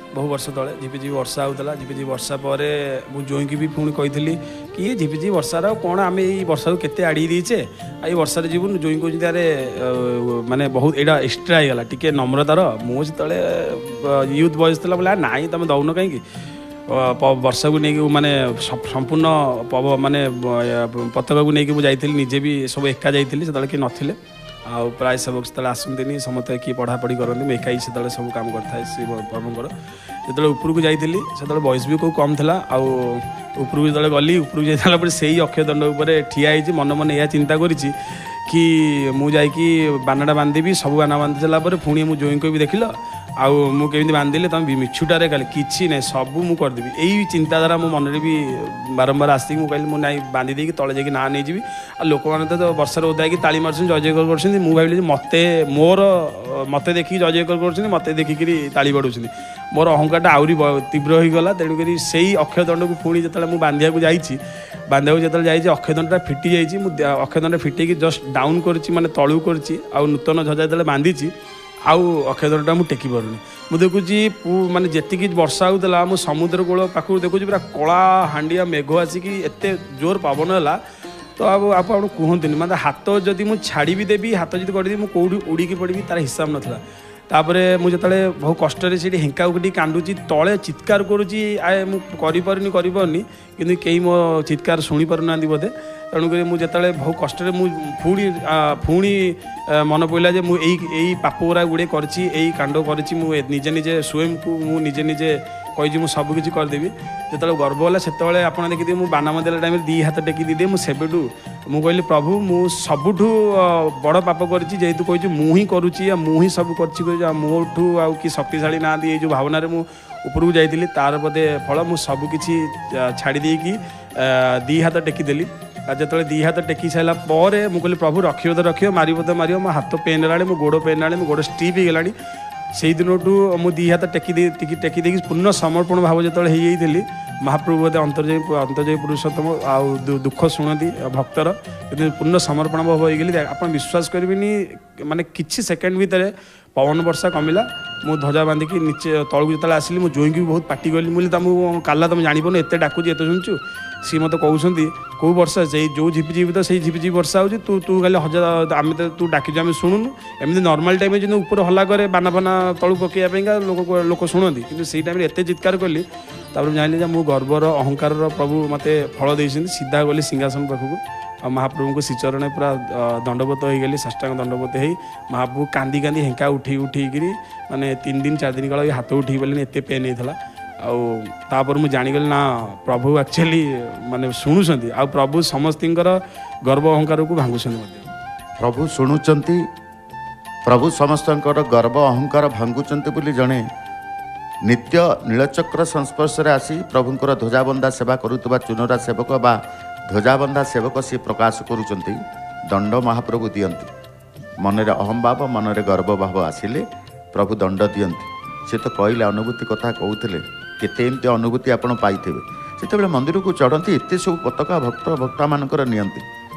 ବହୁ ବର୍ଷ ତଳେ ଝିପିଝିପି ବର୍ଷା ହେଉଥିଲା। ଝିପିଝିପି ବର୍ଷା ପରେ ମୁଁ ଜୋଇଁକି ବି ପୁଣି କହିଥିଲି କି ଏ ଝିପିଝିପି ବର୍ଷାର କ'ଣ, ଆମେ ଏଇ ବର୍ଷାକୁ କେତେ ଆଡ଼େଇ ଦେଇଛେ, ଆଉ ଏଇ ବର୍ଷାରେ ଯିବୁନି। ଜୋଇଁ କହୁଛନ୍ତି, ଆରେ ମାନେ ବହୁତ ଏଇଟା ଏକ୍ସଟ୍ରା ହେଇଗଲା, ଟିକେ ନମ୍ରତାର। ମୁଁ ସେତେବେଳେ ୟୁଥ୍ ବୟସ ଥିଲା, ବୋଲେ ନାଇଁ ତୁମେ ଦେଉନ କାହିଁକି, ବର୍ଷାକୁ ନେଇକି ମାନେ ସମ୍ପୂର୍ଣ୍ଣ ମାନେ ପତାକାକୁ ନେଇକି ମୁଁ ଯାଇଥିଲି, ନିଜେ ବି ସବୁ ଏକା ଯାଇଥିଲି, ସେତେବେଳେ କେହି ନଥିଲେ। ଆଉ ପ୍ରାୟ ସେବକ ସେତେବେଳେ ଆସନ୍ତିନି, ସମସ୍ତେ କିଏ ପଢ଼ାପଢ଼ି କରନ୍ତି, ମୁଁ ଏକା ହିଁ ସେତେବେଳେ ସବୁ କାମ କରିଥାଏ ଶ୍ରୀ ପ୍ରଭୁଙ୍କର। ଯେତେବେଳେ ଉପରକୁ ଯାଇଥିଲି, ସେତେବେଳେ ବୟସ ବି ଖୁବ୍ କମ୍ ଥିଲା। ଆଉ ଉପରକୁ ଯେତେବେଳେ ଗଲି, ଉପରକୁ ଯାଇ ସାରିଲା ପରେ ସେଇ ଅକ୍ଷୟଦଣ୍ଡ ଉପରେ ଠିଆ ହେଇଛି, ମନେ ମନେ ଏହା ଚିନ୍ତା କରିଛି କି ମୁଁ ଯାଇକି ବାନାଟା ବାନ୍ଧିବି। ସବୁ ବାନା ବାନ୍ଧି ସାରିଲା ପରେ ପୁଣି ମୁଁ ଜୋଇଁ କହିବି, ଦେଖିଲ ଆଉ ମୁଁ କେମିତି ବାନ୍ଧିଲି, ତମେ ମିଛୁଟାରେ ଖାଲି କିଛି ନାହିଁ, ସବୁ ମୁଁ କରିଦେବି। ଏଇ ଚିନ୍ତାଧାରା ମୋ ମନରେ ବି ବାରମ୍ବାର ଆସିକି ମୁଁ କହିଲି ମୁଁ ନାଇଁ ବାନ୍ଧି ଦେଇକି ତଳେ ଯାଇକି ନାଁ ନେଇଯିବି। ଆଉ ଲୋକମାନେ ତ ବର୍ଷାରେ ଓଦା ହେଇକି ତାଳି ମାରୁଛନ୍ତି, ଜୟ ଜୟକର କରୁଛନ୍ତି। ମୁଁ ଭାବିଲି ଯେ ମୋତେ ମୋର ମୋତେ ଦେଖିକି ଜୟ ଜୟକର କରୁଛନ୍ତି, ମୋତେ ଦେଖିକିରି ତାଳି ବାଡ଼ଉଛନ୍ତି। ମୋର ଅହଙ୍କାରଟା ଆହୁରି ତୀବ୍ର ହୋଇଗଲା। ତେଣୁକରି ସେଇ ଅକ୍ଷୟଦଣ୍ଡକୁ ପୁଣି ଯେତେବେଳେ ମୁଁ ବାନ୍ଧିବାକୁ ଯାଇଛି, ବାନ୍ଧିବାକୁ ଯେତେବେଳେ ଯାଇଛି, ଅକ୍ଷୟଦଣ୍ଡଟା ଫିଟି ଯାଇଛି। ମୁଁ ଅକ୍ଷୟଦଣ୍ଡ ଫିଟେଇକି ଜଷ୍ଟ ଡାଉନ୍ କରିଛି, ମାନେ ତଳକୁ କରିଛି, ଆଉ ନୂତନ ଧ୍ୱଜା ଯେତେବେଳେ ବାନ୍ଧିଛି, ଆଉ ଅକ୍ଷୟଦଣ୍ଡଟା ମୁଁ ଟେକି ପାରୁନି। ମୁଁ ଦେଖୁଛି ମାନେ ଯେତିକି ବର୍ଷା ହେଉଥିଲା, ମୁଁ ସମୁଦ୍ର କୂଳ ପାଖରୁ ଦେଖୁଛି ପୁରା କଳା ହାଣ୍ଡିଆ ମେଘ ଆସିକି ଏତେ ଜୋର ପବନ ହେଲା ତ ଆଉ ଆପଣ କୁହନ୍ତୁନି। ମାନେ ହାତ ଯଦି ମୁଁ ଛାଡ଼ି ବି ଦେବି, ହାତ ଯଦି କରିଦେବି, ମୁଁ କେଉଁଠି ଉଡ଼ିକି ପଡ଼ିବି ତାର ହିସାବ ନଥିଲା। ତାପରେ ମୁଁ ଯେତେବେଳେ ବହୁ କଷ୍ଟରେ ସେଇଠି ହେଙ୍କା ଉଠି କାନ୍ଦୁଛି, ତଳେ ଚିତ୍କାର କରୁଛି, ଆଏ ମୁଁ କରିପାରୁନି କରିପାରୁନି, କିନ୍ତୁ କେହି ମୋ ଚିତ୍କାର ଶୁଣିପାରୁନାହାନ୍ତି ବୋଧେ। ତେଣୁକରି ମୁଁ ଯେତେବେଳେ ବହୁ କଷ୍ଟରେ ମୁଁ ପୁଣି ପୁଣି ମନେ ପଡ଼ିଲା ଯେ ମୁଁ ଏଇ ପାପ ଗୁଡ଼ା ଗୁଡ଼ିଏ କରିଛି, ଏଇ କାଣ୍ଡ କରିଛି, ମୁଁ ନିଜେ ନିଜେ ସ୍ୱୟଂକୁ ମୁଁ ନିଜେ ନିଜେ କହିଛି ମୁଁ ସବୁକିଛି କରିଦେବି। ଯେତେବେଳେ ଗର୍ବ ହେଲା, ସେତେବେଳେ ଆପଣ ଦେଖିଥିବେ ମୁଁ ବାନା ବାନ୍ଧିଲା ଟାଇମ୍ରେ ଦୁଇ ହାତ ଟେକି ଦେଇଦିଏ। ମୁଁ ସେବେଠୁ ମୁଁ କହିଲି, ପ୍ରଭୁ ମୁଁ ସବୁଠୁ ବଡ଼ ପାପ କରିଛି, ଯେହେତୁ କହିଛି ମୁଁ ହିଁ କରୁଛି ଆଉ ମୁଁ ହିଁ ସବୁ କରିଛି, ଆଉ ମୋଠୁ ଆଉ କି ଶକ୍ତିଶାଳୀ ନାହାନ୍ତି। ଏଇ ଯେଉଁ ଭାବନାରେ ମୁଁ ଉପରକୁ ଯାଇଥିଲି, ତାର ବୋଧେ ଫଳ ମୁଁ ସବୁକିଛି ଛାଡ଼ି ଦେଇକି ଦୁଇ ହାତ ଟେକିଦେଲି। ଆଉ ଯେତେବେଳେ ଦୁଇ ହାତ ଟେକି ସାରିଲା ପରେ ମୁଁ କହିଲି, ପ୍ରଭୁ ରଖିବ ତ ରଖିବ, ମାରିବ ତ ମାରିବ, ମୋ ହାତ ପେନ୍ ହେଲାଣି, ମୋ ଗୋଡ଼ ପେନ୍ ହେଲାଣି, ମୋ ଗୋଡ଼ ଷ୍ଟିପ୍ ହେଇଗଲାଣି। ସେଇ ଦିନଠୁ ମୁଁ ଦୁଇ ହାତ ଟେକି ଦେଇ ଟେକି ଦେଇକି ପୂର୍ଣ୍ଣ ସମର୍ପଣ ଭାବ ଯେତେବେଳେ ହେଇଯାଇଥିଲି, ମହାପ୍ରଭୁ ବୋଧେ ଅନ୍ତର୍ଯାମୀ ପୁରୁଷୋତ୍ତମ ଆଉ ଦୁଃଖ ଶୁଣନ୍ତି ଭକ୍ତର, କିନ୍ତୁ ପୂର୍ଣ୍ଣ ସମର୍ପଣ ଭାବ ହେଇଗଲି। ଆପଣ ବିଶ୍ୱାସ କରିବେନି, ମାନେ କିଛି ସେକେଣ୍ଡ ଭିତରେ ପବନ ବର୍ଷା କମିଲା। ମୁଁ ଧ୍ୱଜା ବାନ୍ଧିକି ନିଚେ ତଳକୁ ଯେତେବେଳେ ଆସିଲି, ମୁଁ ଜୋଇଁକି ବି ବହୁତ ପାଟି କଲି। ମୁଁ କହିଲି, ତମକୁ କାଲା, ତମେ ଜାଣିପାରୁନ, ଏତେ ଡାକୁଛି, ଏତେ ଶୁଣୁଛୁ। ସିଏ ମୋତେ କହୁଛନ୍ତି, କେଉଁ ବର୍ଷା? ସେଇ ଯେଉଁ ଝିପିଝିପି ତ ସେଇ ଝିପିଝିପି ବର୍ଷା ହେଉଛି, ତୁ ତୁ ଖାଲି ହଜାର ଆମେ ତ ତୁ ଡାକିଛୁ ଆମେ ଶୁଣୁନୁ। ଏମିତି ନର୍ମାଲ ଟାଇମ୍ରେ ଯେମିତି ଉପରେ ହଲ୍ଲା କରେ ବାନା ଫାନା ତଳକୁ ପକାଇବା ପାଇଁକା, ଲୋକ ଶୁଣନ୍ତି, କିନ୍ତୁ ସେଇ ଟାଇମ୍ରେ ଏତେ ଚିତ୍କାର କଲି। ତାପରେ ମୁଁ ଜାଣିଲି ଯେ ମୁଁ ଗର୍ବର ଅହଙ୍କାରର ପ୍ରଭୁ ମୋତେ ଫଳ ଦେଇଛନ୍ତି। ସିଧା ଗଲି ସିଂହାସନ ପାଖକୁ, ଆଉ ମହାପ୍ରଭୁଙ୍କୁ ଶ୍ରୀଚରଣେ ପୁରା ଦଣ୍ଡବତ ହେଇଗଲି, ସାଷ୍ଟାଙ୍ଗ ଦଣ୍ଡବତ ହେଇ ମହାପ୍ରଭୁ କାନ୍ଦି କାନ୍ଦି ହେଙ୍କା ଉଠେଇ ଉଠେଇକିରି ମାନେ 3 ଦିନ 4 ଦିନ କାଳ ହାତ ଉଠେଇ ପାରିଲିନି, ଏତେ ପେନ୍ ହେଇଥିଲା। ଆଉ ତାପରେ ମୁଁ ଜାଣିଗଲି ନା ପ୍ରଭୁ ଆକ୍ଚୁଆଲି ମାନେ ଶୁଣୁଛନ୍ତି, ଆଉ ପ୍ରଭୁ ସମସ୍ତଙ୍କର ଗର୍ବ ଅହଙ୍କାରକୁ ଭାଙ୍ଗୁଛନ୍ତି ମଧ୍ୟ। ପ୍ରଭୁ ଶୁଣୁଛନ୍ତି, ପ୍ରଭୁ ସମସ୍ତଙ୍କର ଗର୍ବ ଅହଙ୍କାର ଭାଙ୍ଗୁଛନ୍ତି ବୋଲି ଜଣେ ନିତ୍ୟ ନୀଳଚକ୍ର ସଂସ୍ପର୍ଶରେ ଆସି ପ୍ରଭୁଙ୍କର ଧ୍ୱଜାବନ୍ଧା ସେବା କରୁଥିବା ଚୁନରା ସେବକ ବା ଧ୍ୱଜାବନ୍ଧା ସେବକ ସିଏ ପ୍ରକାଶ କରୁଛନ୍ତି। ଦଣ୍ଡ ମହାପ୍ରଭୁ ଦିଅନ୍ତି। ମନରେ ଅହମ୍ଭାବ, ମନରେ ଗର୍ବଭାବ ଆସିଲେ ପ୍ରଭୁ ଦଣ୍ଡ ଦିଅନ୍ତି। ସେ ତ କହିଲେ, ଅନୁଭୂତି କଥା କହୁଥିଲେ, କେତେ ଏମିତି ଅନୁଭୂତି ଆପଣ ପାଇଥିବେ ଯେତେବେଳେ ମନ୍ଦିରକୁ ଚଢ଼ନ୍ତି, ଏତେ ସବୁ ପତାକା ଭକ୍ତ ଭକ୍ତମାନଙ୍କର ନିଅନ୍ତି,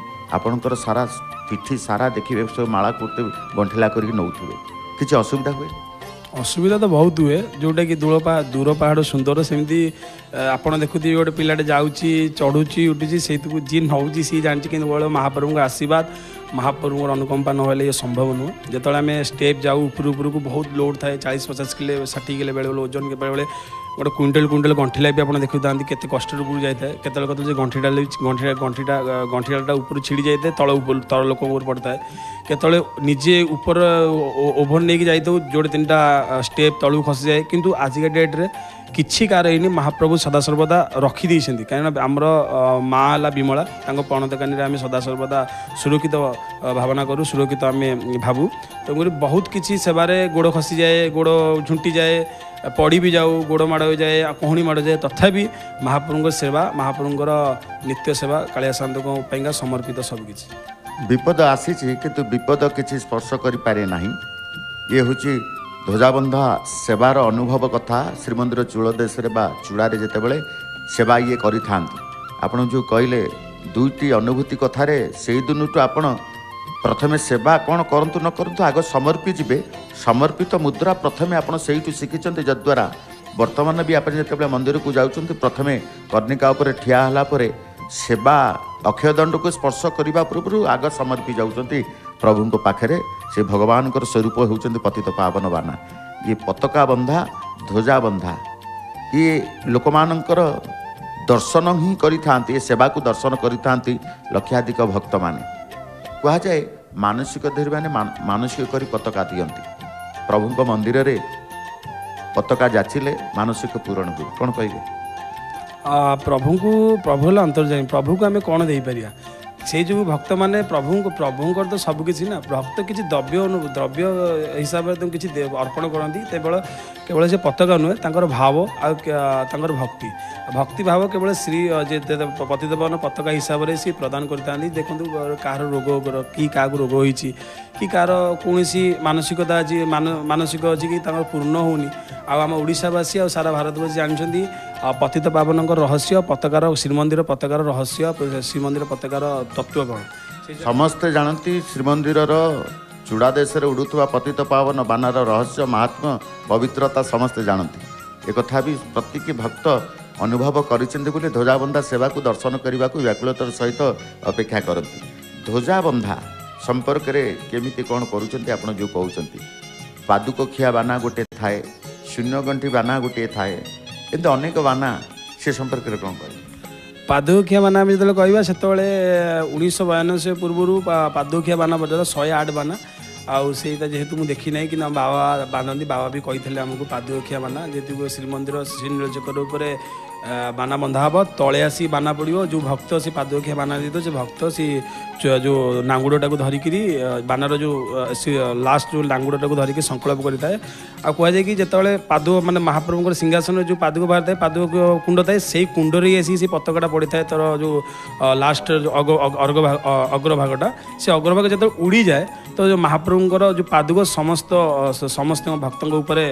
ଆପଣଙ୍କର ସାରା ପିଠି ସାରା ଦେଖିବେ ସବୁ ମାଳା କୁର୍ତ୍ତି ଗଣ୍ଠିଲା କରିକି ନେଉଥିବେ, କିଛି ଅସୁବିଧା ହୁଏ? ଅସୁବିଧା ତ ବହୁତ ହୁଏ। ଯେଉଁଟାକି ଦୂର ପାହାଡ଼ ସୁନ୍ଦର, ସେମିତି ଆପଣ ଦେଖୁଥିବେ ଗୋଟେ ପିଲାଟେ ଯାଉଛି, ଚଢ଼ୁଛି, ଉଠୁଛି, ସେଇଥିକୁ ଯିଏ ନେଉଛି ସିଏ ଜାଣିଛି। କିନ୍ତୁ କେବଳ ମହାପ୍ରଭୁଙ୍କ ଆଶୀର୍ବାଦ, ମହାପ୍ରଭୁଙ୍କର ଅନୁକମ୍ପା ନହେଲେ ଇଏ ସମ୍ଭବ ନୁହଁ। ଯେତେବେଳେ ଆମେ ଷ୍ଟେପ୍ ଯାଉ ଉପରୁ ଉପରକୁ, ବହୁତ ଲୋଡ଼ ଥାଏ, 40 50 କିଲୋ 60 କିଲୋ ବେଳେବେଳେ ଓଜନ, ବେଳେବେଳେ ଗୋଟେ କୁଇଣ୍ଟାଲ କୁଇଣ୍ଟାଲ ଗଣ୍ଠିଲା ବି ଆପଣ ଦେଖୁଥାନ୍ତି କେତେ କଷ୍ଟରେ ଉପରକୁ ଯାଇଥାଏ। କେତେବେଳେ କେତେବେଳେ ସେ ଗଣ୍ଠିଟା ଗଣ୍ଠିଟା ଗଣ୍ଠିଟା ଉପରୁ ଛିଡ଼ି ଯାଇଥାଏ, ତଳ ଉପରୁ ତଳ ଲୋକଙ୍କ ଉପରେ ପଡ଼ିଥାଏ। କେତେବେଳେ ନିଜେ ଉପର ଓଭର ନେଇକି ଯାଇଥାଉ, ଯୋଡ଼େ 3ଟା ଷ୍ଟେପ୍ ତଳକୁ ଖସିଯାଏ। କିନ୍ତୁ ଆଜିକା ଡେଟ୍ରେ କିଛି କାହାର ହେଇନି, ମହାପ୍ରଭୁ ସଦାସର୍ବଦା ରଖିଦେଇଛନ୍ତି। କାହିଁକିନା ଆମର ମା ହେଲା ବିମଳା, ତାଙ୍କ ପଣତକାନିରେ ଆମେ ସଦାସର୍ବଦା ସୁରକ୍ଷିତ ଭାବନା କରୁ, ସୁରକ୍ଷିତ ଆମେ ଭାବୁ। ତେଣୁକରି ବହୁତ କିଛି ସେବାରେ ଗୋଡ଼ ଖସିଯାଏ, ଗୋଡ଼ ଝୁଣ୍ଟିଯାଏ, ପଡ଼ି ବି ଯାଉ, ଗୋଡ଼ ମାଡ଼ ହୋଇଯାଏ, ଆଉ କହୁଣି ମାଡ଼ ଯାଏ, ତଥାପି ମହାପ୍ରଭୁଙ୍କ ସେବା, ମହାପ୍ରଭୁଙ୍କର ନିତ୍ୟ ସେବା କାଳିଆ ସାନ୍ତଙ୍କ ପାଇଁକା ସମର୍ପିତ ସବୁକିଛି। ବିପଦ ଆସିଛି କିନ୍ତୁ ବିପଦ କିଛି ସ୍ପର୍ଶ କରିପାରେ ନାହିଁ। ଇଏ ହେଉଛି ଧ୍ୱଜାବନ୍ଧା ସେବାର ଅନୁଭବ କଥା। ଶ୍ରୀମନ୍ଦିର ଚୂଳ ଦେଶରେ ବା ଚୂଡ଼ାରେ ଯେତେବେଳେ ସେବା ଇଏ କରିଥାନ୍ତି, ଆପଣ ଯେଉଁ କହିଲେ ଦୁଇଟି ଅନୁଭୂତି କଥାରେ, ସେଇ ଦିନଠୁ ଆପଣ ପ୍ରଥମେ ସେବା କ'ଣ କରନ୍ତୁ ନ କରନ୍ତୁ ଆଗ ସମର୍ପି ଯିବେ। ସମର୍ପିତ ମୁଦ୍ରା ପ୍ରଥମେ ଆପଣ ସେଇଠୁ ଶିଖିଛନ୍ତି, ଯଦ୍ୱାରା ବର୍ତ୍ତମାନ ବି ଆପଣ ଯେତେବେଳେ ମନ୍ଦିରକୁ ଯାଉଛନ୍ତି, ପ୍ରଥମେ କର୍ଣ୍ଣିକା ଉପରେ ଠିଆ ହେଲା ପରେ ସେବା ଅକ୍ଷୟ ଦଣ୍ଡକୁ ସ୍ପର୍ଶ କରିବା ପୂର୍ବରୁ ଆଗ ସମର୍ପି ଯାଉଛନ୍ତି ପ୍ରଭୁଙ୍କ ପାଖରେ। ସେ ଭଗବାନଙ୍କର ସ୍ୱରୂପ ହେଉଛନ୍ତି ପତିତ ପାବନ ବାନା। ଇଏ ପତାକା ବନ୍ଧା, ଧ୍ୱଜା ବନ୍ଧା, ଇଏ ଲୋକମାନଙ୍କର ଦର୍ଶନ ହିଁ କରିଥାନ୍ତି, ଏ ସେବାକୁ ଦର୍ଶନ କରିଥାନ୍ତି ଲକ୍ଷାଧିକ ଭକ୍ତମାନେ। କୁହାଯାଏ ମାନସିକ ଧୀମାନେ ମାନସିକ କରି ପତାକା ଦିଅନ୍ତି। ପ୍ରଭୁଙ୍କ ମନ୍ଦିରରେ ପତାକା ଯାଚିଲେ ମାନସିକ ପୂରଣ ହୁଏ, କ'ଣ କହିବେ? ପ୍ରଭୁଙ୍କୁ, ପ୍ରଭୁ ହେଲା ଅନ୍ତର୍ଯାମୀ, ପ୍ରଭୁକୁ ଆମେ କ'ଣ ଦେଇପାରିବା? ସେଇ ଯୋଗୁଁ ଭକ୍ତମାନେ ପ୍ରଭୁଙ୍କୁ, ପ୍ରଭୁଙ୍କର ତ ସବୁକିଛି ନା, ଭକ୍ତ କିଛି ଦ୍ରବ୍ୟ ଦ୍ରବ୍ୟ ହିସାବରେ ତାଙ୍କୁ କିଛି ଅର୍ପଣ କରନ୍ତି। କେବଳ କେବଳ ସେ ପତାକା ନୁହେଁ, ତାଙ୍କର ଭାବ ଆଉ ତାଙ୍କର ଭକ୍ତି, ଭକ୍ତି ଭାବ କେବଳ ଶ୍ରୀ ଯେ ପତିତପାବନ ପତାକା ହିସାବରେ ସିଏ ପ୍ରଦାନ କରିଥାନ୍ତି। ଦେଖନ୍ତୁ, କାହାର ରୋଗ କି କାହାକୁ ରୋଗ ହୋଇଛି କି କାହାର କୌଣସି ମାନସିକତା ଅଛି, ମାନସିକ ଅଛି କି ତାଙ୍କର ପୂର୍ଣ୍ଣ ହେଉନି। ଆଉ ଆମ ଓଡ଼ିଶାବାସୀ ଆଉ ସାରା ଭାରତବାସୀ ଜାଣିଛନ୍ତି ପତିତ ପାବନଙ୍କ ରହସ୍ୟ, ପତାକାର, ଶ୍ରୀମନ୍ଦିର ପତାକାର ରହସ୍ୟ, ଶ୍ରୀମନ୍ଦିର ପତାକାର ତତ୍ତ୍ୱ କ'ଣ ସମସ୍ତେ ଜାଣନ୍ତି। ଶ୍ରୀମନ୍ଦିରର ଚୂଡ଼ା ଦେଶରେ ଉଡ଼ୁଥିବା ପତିତ ପାବନ ବାନାର ରହସ୍ୟ, ମହାତ୍ମ୍ୟ, ପବିତ୍ରତା ସମସ୍ତେ ଜାଣନ୍ତି। ଏକଥା ବି ପ୍ରତ୍ୟେକ ଭକ୍ତ ଅନୁଭବ କରିଛନ୍ତି ବୋଲି ଧ୍ୱଜାବନ୍ଧା ସେବାକୁ ଦର୍ଶନ କରିବାକୁ ବ୍ୟାକୁଳତାର ସହିତ ଅପେକ୍ଷା କରନ୍ତି। ଧ୍ୱଜାବନ୍ଧା ସମ୍ପର୍କରେ କେମିତି କ'ଣ କରୁଛନ୍ତି ଆପଣ ଯେଉଁ କହୁଛନ୍ତି? ପାଦୁକଖିଆ ବାନା ଗୋଟେ ଥାଏ, ଶୂନ୍ୟଗଣ୍ଠି ବାନା ଗୋଟିଏ ଥାଏ, ଏମିତି ଅନେକ ବାନା, ସେ ସମ୍ପର୍କରେ କ'ଣ କହିବେ? ପାଦୁକଖିଆ ବାନା ଆମେ ଯେତେବେଳେ କହିବା, ସେତେବେଳେ 1992 ପୂର୍ବରୁ ପାଦୁକଖିଆ ବାନା ପର୍ଯ୍ୟନ୍ତ 108 ବାନା। ଆଉ ସେଇଟା ଯେହେତୁ ମୁଁ ଦେଖିନାହିଁ, କିନ୍ତୁ ଆମ ବାବା ବାନ୍ଧନ୍ତି, ବାବା ବି କହିଥିଲେ ଆମକୁ ପାଦୁକଖିଆ ବାନା, ଯେହେତୁ ଶ୍ରୀମନ୍ଦିର ଶ୍ରୀନୀଳଚକ୍ର ଉପରେ ବାନା ବନ୍ଧା ହେବ, ତଳେ ଆସି ବାନା ପଡ଼ିବ। ଯେଉଁ ଭକ୍ତ ସେ ପାଦୁକଖିଆ ବାନା ଦେଇଥିବ, ସେ ଭକ୍ତ ସେ ଯେଉଁ ନାଙ୍ଗୁଡ଼ଟାକୁ ଧରିକିରି, ବାନାର ଯେଉଁ ଲାଷ୍ଟ ଯେଉଁ ନାଙ୍ଗୁଡ଼ଟାକୁ ଧରିକି ସଂକଳ୍ପ କରିଥାଏ। ଆଉ କୁହାଯାଏ କି ଯେତେବେଳେ ପାଦୁକ ମାନେ ମହାପ୍ରଭୁଙ୍କର ସିଂହାସନରେ ଯେଉଁ ପାଦୁକ ବାହାରିଥାଏ, ପାଦୁକ କୁଣ୍ଡ ଥାଏ, ସେଇ କୁଣ୍ଡରେ ହିଁ ଆସିକି ସେ ପତାକାଟା ପଡ଼ିଥାଏ। ତାର ଯେଉଁ ଲାଷ୍ଟ ଅଗ୍ରଭାଗଟା, ସେ ଅଗ୍ରଭାଗ ଯେତେବେଳେ ଉଡ଼ିଯାଏ ତ ଯେଉଁ ମହାପ୍ରଭୁଙ୍କର ଯେଉଁ ପାଦୁକ ସମସ୍ତ ସମସ୍ତଙ୍କ ଭକ୍ତଙ୍କ ଉପରେ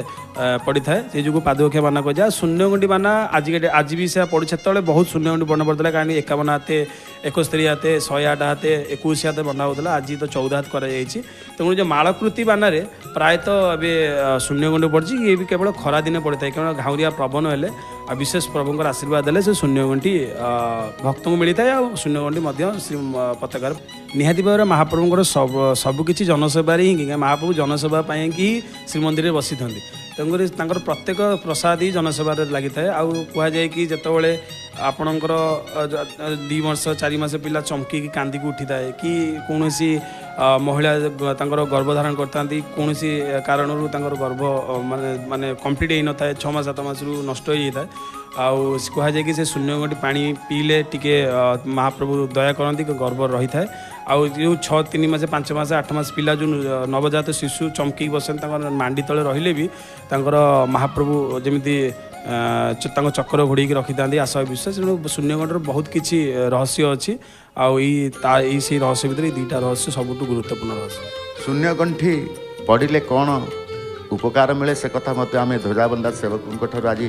ପଡ଼ିଥାଏ। ସେଇ ଯୋଗୁଁ ପାଦୁକଖିଆ ବାନା କୁହାଯାଏ। ଶୂନ୍ୟଗଣ୍ଡି ବାନା ଆଜିକା ଆଜି ବି ସେୟା ପଡ଼ୁଛି। ସେତେବେଳେ ବହୁତ ଶୂନ୍ୟଗଣ୍ଡି ବନା ପଡ଼ୁଥିଲା, କାହିଁକି 51 ହାତେ, 71 ହାତେ, 108 ହାତେ, 21 ହାତେ ବନ୍ଧା ହେଉଥିଲା। ଆଜି ତ 14 ହାତ କରାଯାଇଛି। ତେଣୁ ଯେଉଁ ମାଳକୃତି ବାନାରେ ପ୍ରାୟତଃ ଏବେ ଶୂନ୍ୟଗଣ୍ଡି ପଡ଼ିଛି। ଇଏ ବି କେବଳ ଖରାଦିନେ ପଡ଼ିଥାଏ, କାରଣ ଘାଉରିଆ ପବନ ହେଲେ ଆଉ ବିଶେଷ ପ୍ରଭୁଙ୍କର ଆଶୀର୍ବାଦ ହେଲେ ସେ ଶୂନ୍ୟଗଣ୍ଠି ଭକ୍ତଙ୍କୁ ମିଳିଥାଏ। ଆଉ ଶୂନ୍ୟଗଣ୍ଠି ମଧ୍ୟ ଶ୍ରୀ ପତାକାର ନିହାତି ଭାବରେ ମହାପ୍ରଭୁଙ୍କର ସବୁକିଛି ଜନସେବାରେ ହିଁ, ମହାପ୍ରଭୁ ଜନସେବା ପାଇଁକି ଶ୍ରୀମନ୍ଦିରରେ ବସିଥାନ୍ତି। ତେଣୁକରି ତାଙ୍କର ପ୍ରତ୍ୟେକ ପ୍ରସାଦ ହିଁ ଜନସେବାରେ ଲାଗିଥାଏ। ଆଉ କୁହାଯାଏ କି ଯେତେବେଳେ ଆପଣଙ୍କର 2 ମାସ 4 ମାସ ପିଲା ଚମକିକି କାନ୍ଦିକି ଉଠିଥାଏ କି କୌଣସି ମହିଳା ତାଙ୍କର ଗର୍ଭଧାରଣ କରିଥାନ୍ତି, କୌଣସି କାରଣରୁ ତାଙ୍କର ଗର୍ଭ ମାନେ ମାନେ କମ୍ପ୍ଲିଟ୍ ହେଇନଥାଏ, 6 ମାସ 7 ମାସରୁ ନଷ୍ଟ ହେଇଯାଇଥାଏ। ଆଉ କୁହାଯାଏ କି ସେ ଶୂନ୍ୟଗଣ୍ଠି ପାଣି ପିଇଲେ ଟିକେ ମହାପ୍ରଭୁ ଦୟା କରନ୍ତି, ଗର୍ଭ ରହିଥାଏ। ଆଉ ଯେଉଁ 6 3 ମାସ 5 ମାସ 8 ମାସ ପିଲା ଯେଉଁ ନବଜାତ ଶିଶୁ ଚମକିକି ବସନ୍ତି, ତାଙ୍କର ମାଣ୍ଡି ତଳେ ରହିଲେ ବି ତାଙ୍କର ମହାପ୍ରଭୁ ଯେମିତି ତାଙ୍କ ଚକ୍ର ଘୋଡ଼େଇକି ରଖିଥାନ୍ତି, ଆଶା ବିଶ୍ୱାସ। ତେଣୁ ଶୂନ୍ୟଗଣ୍ଠର ବହୁତ କିଛି ରହସ୍ୟ ଅଛି। ଆଉ ଏଇ ତା ଏଇ ସେଇ ରହସ୍ୟ ଭିତରେ ଏଇ 2ଟା ରହସ୍ୟ ସବୁଠୁ ଗୁରୁତ୍ୱପୂର୍ଣ୍ଣ ରହସ୍ୟ। ଶୂନ୍ୟଗଣ୍ଠି ପଡ଼ିଲେ କ'ଣ ଉପକାର ମିଳେ ସେ କଥା ମଧ୍ୟ ଆମେ ଧ୍ୱଜାବନ୍ଧା ସେବକଙ୍କ ଠାରୁ ଆଜି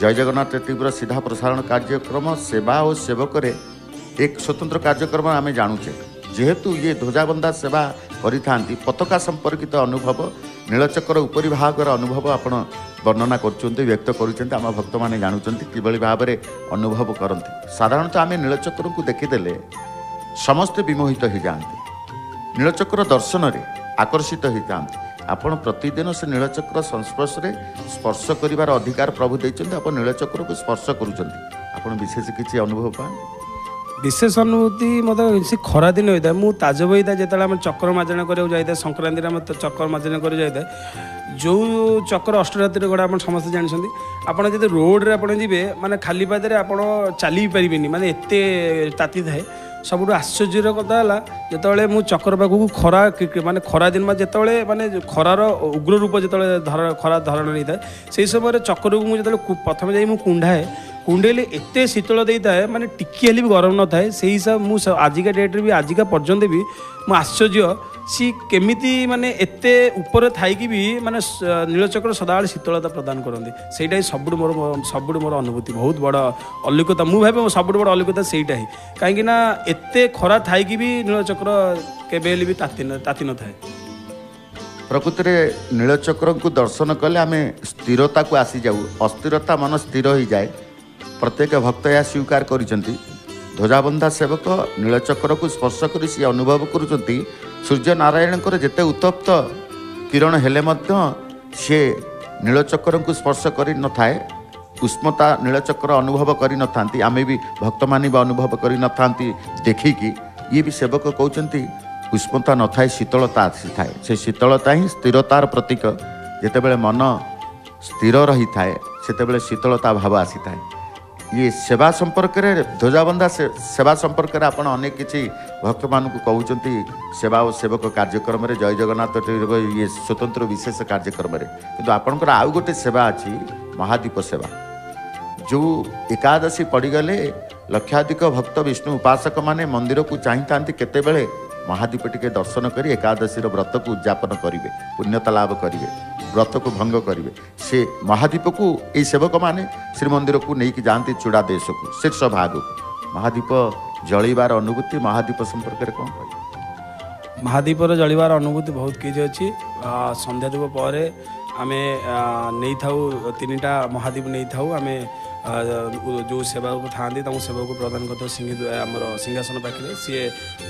ଜୟ ଜଗନ୍ନାଥ ଟିଭିର ସିଧା ପ୍ରସାରଣ କାର୍ଯ୍ୟକ୍ରମ ସେବା ଓ ସେବକରେ ଏକ ସ୍ୱତନ୍ତ୍ର କାର୍ଯ୍ୟକ୍ରମ ଆମେ ଜାଣୁଛେ। ଯେହେତୁ ଇଏ ଧ୍ୱଜାବନ୍ଧା ସେବା କରିଥାନ୍ତି, ପତାକା ସମ୍ପର୍କିତ ଅନୁଭବ, ନୀଳଚକ୍ର ଉପରି ଭାଗର ଅନୁଭବ ଆପଣ ବର୍ଣ୍ଣନା କରୁଛନ୍ତି, ବ୍ୟକ୍ତ କରୁଛନ୍ତି। ଆମ ଭକ୍ତମାନେ ଜାଣୁଛନ୍ତି କିଭଳି ଭାବରେ ଅନୁଭବ କରନ୍ତି। ସାଧାରଣତଃ ଆମେ ନୀଳଚକ୍ରକୁ ଦେଖିଦେଲେ ସମସ୍ତେ ବିମୋହିତ ହୋଇଯାଆନ୍ତି, ନୀଳଚକ୍ର ଦର୍ଶନରେ ଆକର୍ଷିତ ହୋଇଥାନ୍ତି। ଆପଣ ପ୍ରତିଦିନ ସେ ନୀଳଚକ୍ର ସଂସ୍ପର୍ଶରେ ସ୍ପର୍ଶ କରିବାର ଅଧିକାର ପ୍ରଭୁ ଦେଇଛନ୍ତି। ଆପଣ ନୀଳଚକ୍ରକୁ ସ୍ପର୍ଶ କରୁଛନ୍ତି, ଆପଣ ବିଶେଷ କିଛି ଅନୁଭବ ପାଆନ୍ତି? ବିଶେଷ ଅନୁଭୂତି ମୋତେ ସେ ଖରାଦିନ ହୋଇଥାଏ। ମୁଁ ତାଜବ ହେଇଥାଏ ଯେତେବେଳେ ଆମେ ଚକ୍ର ମାର୍ଜନା କରିବାକୁ ଯାଇଥାଏ, ସଂକ୍ରାନ୍ତିରେ ଆମେ ଚକ୍ର ମାର୍ଜନା କରିବାକୁ ଯାଇଥାଏ। ଯେଉଁ ଚକ୍ର ଅଷ୍ଟରାତ୍ରିରେ ଗଡ଼ା ଆପଣ ସମସ୍ତେ ଜାଣିଛନ୍ତି। ଆପଣ ଯଦି ରୋଡ଼ରେ ଆପଣ ଯିବେ, ମାନେ ଖାଲି ପାଦରେ ଆପଣ ଚାଲି ବି ପାରିବେନି, ମାନେ ଏତେ ତାତି ଥାଏ। ସବୁଠୁ ଆଶ୍ଚର୍ଯ୍ୟର କଥା ହେଲା ଯେତେବେଳେ ମୁଁ ଚକ୍ର ପାଖକୁ ଖରା ମାନେ ଖରା ଦିନ ଯେତେବେଳେ ମାନେ ଖରାର ଉଗ୍ର ରୂପ ଯେତେବେଳେ ଖରା ଧାରଣ ନେଇଥାଏ, ସେଇ ସମୟରେ ଚକ୍ରକୁ ମୁଁ ଯେତେବେଳେ ପ୍ରଥମେ ଯାଇ ମୁଁ କୁଣ୍ଢାଏ, କୁଣ୍ଡେଇଲେ ଏତେ ଶୀତଳ ଦେଇଥାଏ, ମାନେ ଟିକିଏ ହେଲେ ବି ଗରମ ନଥାଏ। ସେଇ ହିସାବ ମୁଁ ଆଜିକା ଡେଟ୍ରେ ବି ଆଜିକା ପର୍ଯ୍ୟନ୍ତ ବି ମୁଁ ଆଶ୍ଚର୍ଯ୍ୟ, ସିଏ କେମିତି ମାନେ ଏତେ ଉପରେ ଥାଇକି ବି ମାନେ ନୀଳଚକ୍ର ସଦାବେଳେ ଶୀତଳତା ପ୍ରଦାନ କରନ୍ତି। ସେଇଟା ହିଁ ସବୁଠୁ ମୋର ଅନୁଭୂତି, ବହୁତ ବଡ଼ ଅଲିକତା। ମୁଁ ଭାବେ ସବୁଠୁ ବଡ଼ ଅଲିକତା ସେଇଟା ହିଁ, କାହିଁକିନା ଏତେ ଖରା ଥାଇକି ବି ନୀଳଚକ୍ର କେବେ ହେଲେ ବି ତାତି ନଥାଏ। ପ୍ରକୃତିରେ ନୀଳଚକ୍ରଙ୍କୁ ଦର୍ଶନ କଲେ ଆମେ ସ୍ଥିରତାକୁ ଆସିଯାଉ, ଅସ୍ଥିରତା ମନ ସ୍ଥିର ହୋଇଯାଏ। ପ୍ରତ୍ୟେକ ଭକ୍ତ ଏହା ସ୍ୱୀକାର କରିଛନ୍ତି। ଧ୍ୱଜାବନ୍ଧା ସେବକ ନୀଳଚକ୍ରକୁ ସ୍ପର୍ଶ କରି ସିଏ ଅନୁଭବ କରୁଛନ୍ତି ସୂର୍ଯ୍ୟ ନାରାୟଣଙ୍କର ଯେତେ ଉତ୍ତପ୍ତ କିରଣ ହେଲେ ମଧ୍ୟ ସିଏ ନୀଳଚକ୍ରଙ୍କୁ ସ୍ପର୍ଶ କରିନଥାଏ, ଉଷ୍ମତା ନୀଳଚକ୍ର ଅନୁଭବ କରିନଥାନ୍ତି। ଆମେ ବି ଭକ୍ତମାନେ ବି ଅନୁଭବ କରିନଥାନ୍ତି ଦେଖିକି। ଇଏ ବି ସେବକ କହୁଛନ୍ତି ଉଷ୍ମତା ନଥାଏ, ଶୀତଳତା ଆସିଥାଏ। ସେ ଶୀତଳତା ହିଁ ସ୍ଥିରତାର ପ୍ରତୀକ। ଯେତେବେଳେ ମନ ସ୍ଥିର ରହିଥାଏ ସେତେବେଳେ ଶୀତଳତା ଭାବ ଆସିଥାଏ। ଇଏ ସେବା ସମ୍ପର୍କରେ, ଧ୍ୱଜାବନ୍ଧା ସେବା ସମ୍ପର୍କରେ ଆପଣ ଅନେକ କିଛି ଭକ୍ତମାନଙ୍କୁ କହୁଛନ୍ତି ସେବା ଓ ସେବକ କାର୍ଯ୍ୟକ୍ରମରେ, ଜୟ ଜଗନ୍ନାଥ ଇଏ ସ୍ୱତନ୍ତ୍ର ବିଶେଷ କାର୍ଯ୍ୟକ୍ରମରେ। କିନ୍ତୁ ଆପଣଙ୍କର ଆଉ ଗୋଟେ ସେବା ଅଛି, ମହାଦୀପ ସେବା। ଯେଉଁ ଏକାଦଶୀ ପଡ଼ିଗଲେ ଲକ୍ଷାଧିକ ଭକ୍ତ ବିଷ୍ଣୁ ଉପାସକମାନେ ମନ୍ଦିରକୁ ଚାହିଁଥାନ୍ତି କେତେବେଳେ ମହାଦୀପ ଟିକେ ଦର୍ଶନ କରି ଏକାଦଶୀର ବ୍ରତକୁ ଉଦଯାପନ କରିବେ, ପୁଣ୍ୟତା ଲାଭ କରିବେ, ବ୍ରତକୁ ଭଙ୍ଗ କରିବେ। ସେ ମହାଦୀପକୁ ଏଇ ସେବକମାନେ ଶ୍ରୀମନ୍ଦିରକୁ ନେଇକି ଯାଆନ୍ତି ଚୂଡ଼ା ଦେଶକୁ, ଶୀର୍ଷ ଭାଗକୁ। ମହାଦୀପ ଜଳିବାର ଅନୁଭୂତି, ମହାଦୀପ ସମ୍ପର୍କରେ କ'ଣ କହିବେ? ମହାଦୀପର ଜଳିବାର ଅନୁଭୂତି ବହୁତ କିଛି ଅଛି। ସନ୍ଧ୍ୟା ଧୂପ ପରେ ଆମେ ନେଇଥାଉ 3ଟା ମହାଦୀପ ନେଇଥାଉ। ଆମେ ଯେଉଁ ସେବକ ଥାଆନ୍ତି ତାଙ୍କୁ ସେବକୁ ପ୍ରଦାନ କରିଥାଉ। ଆମର ସିଂହାସନ ପାଖରେ ସିଏ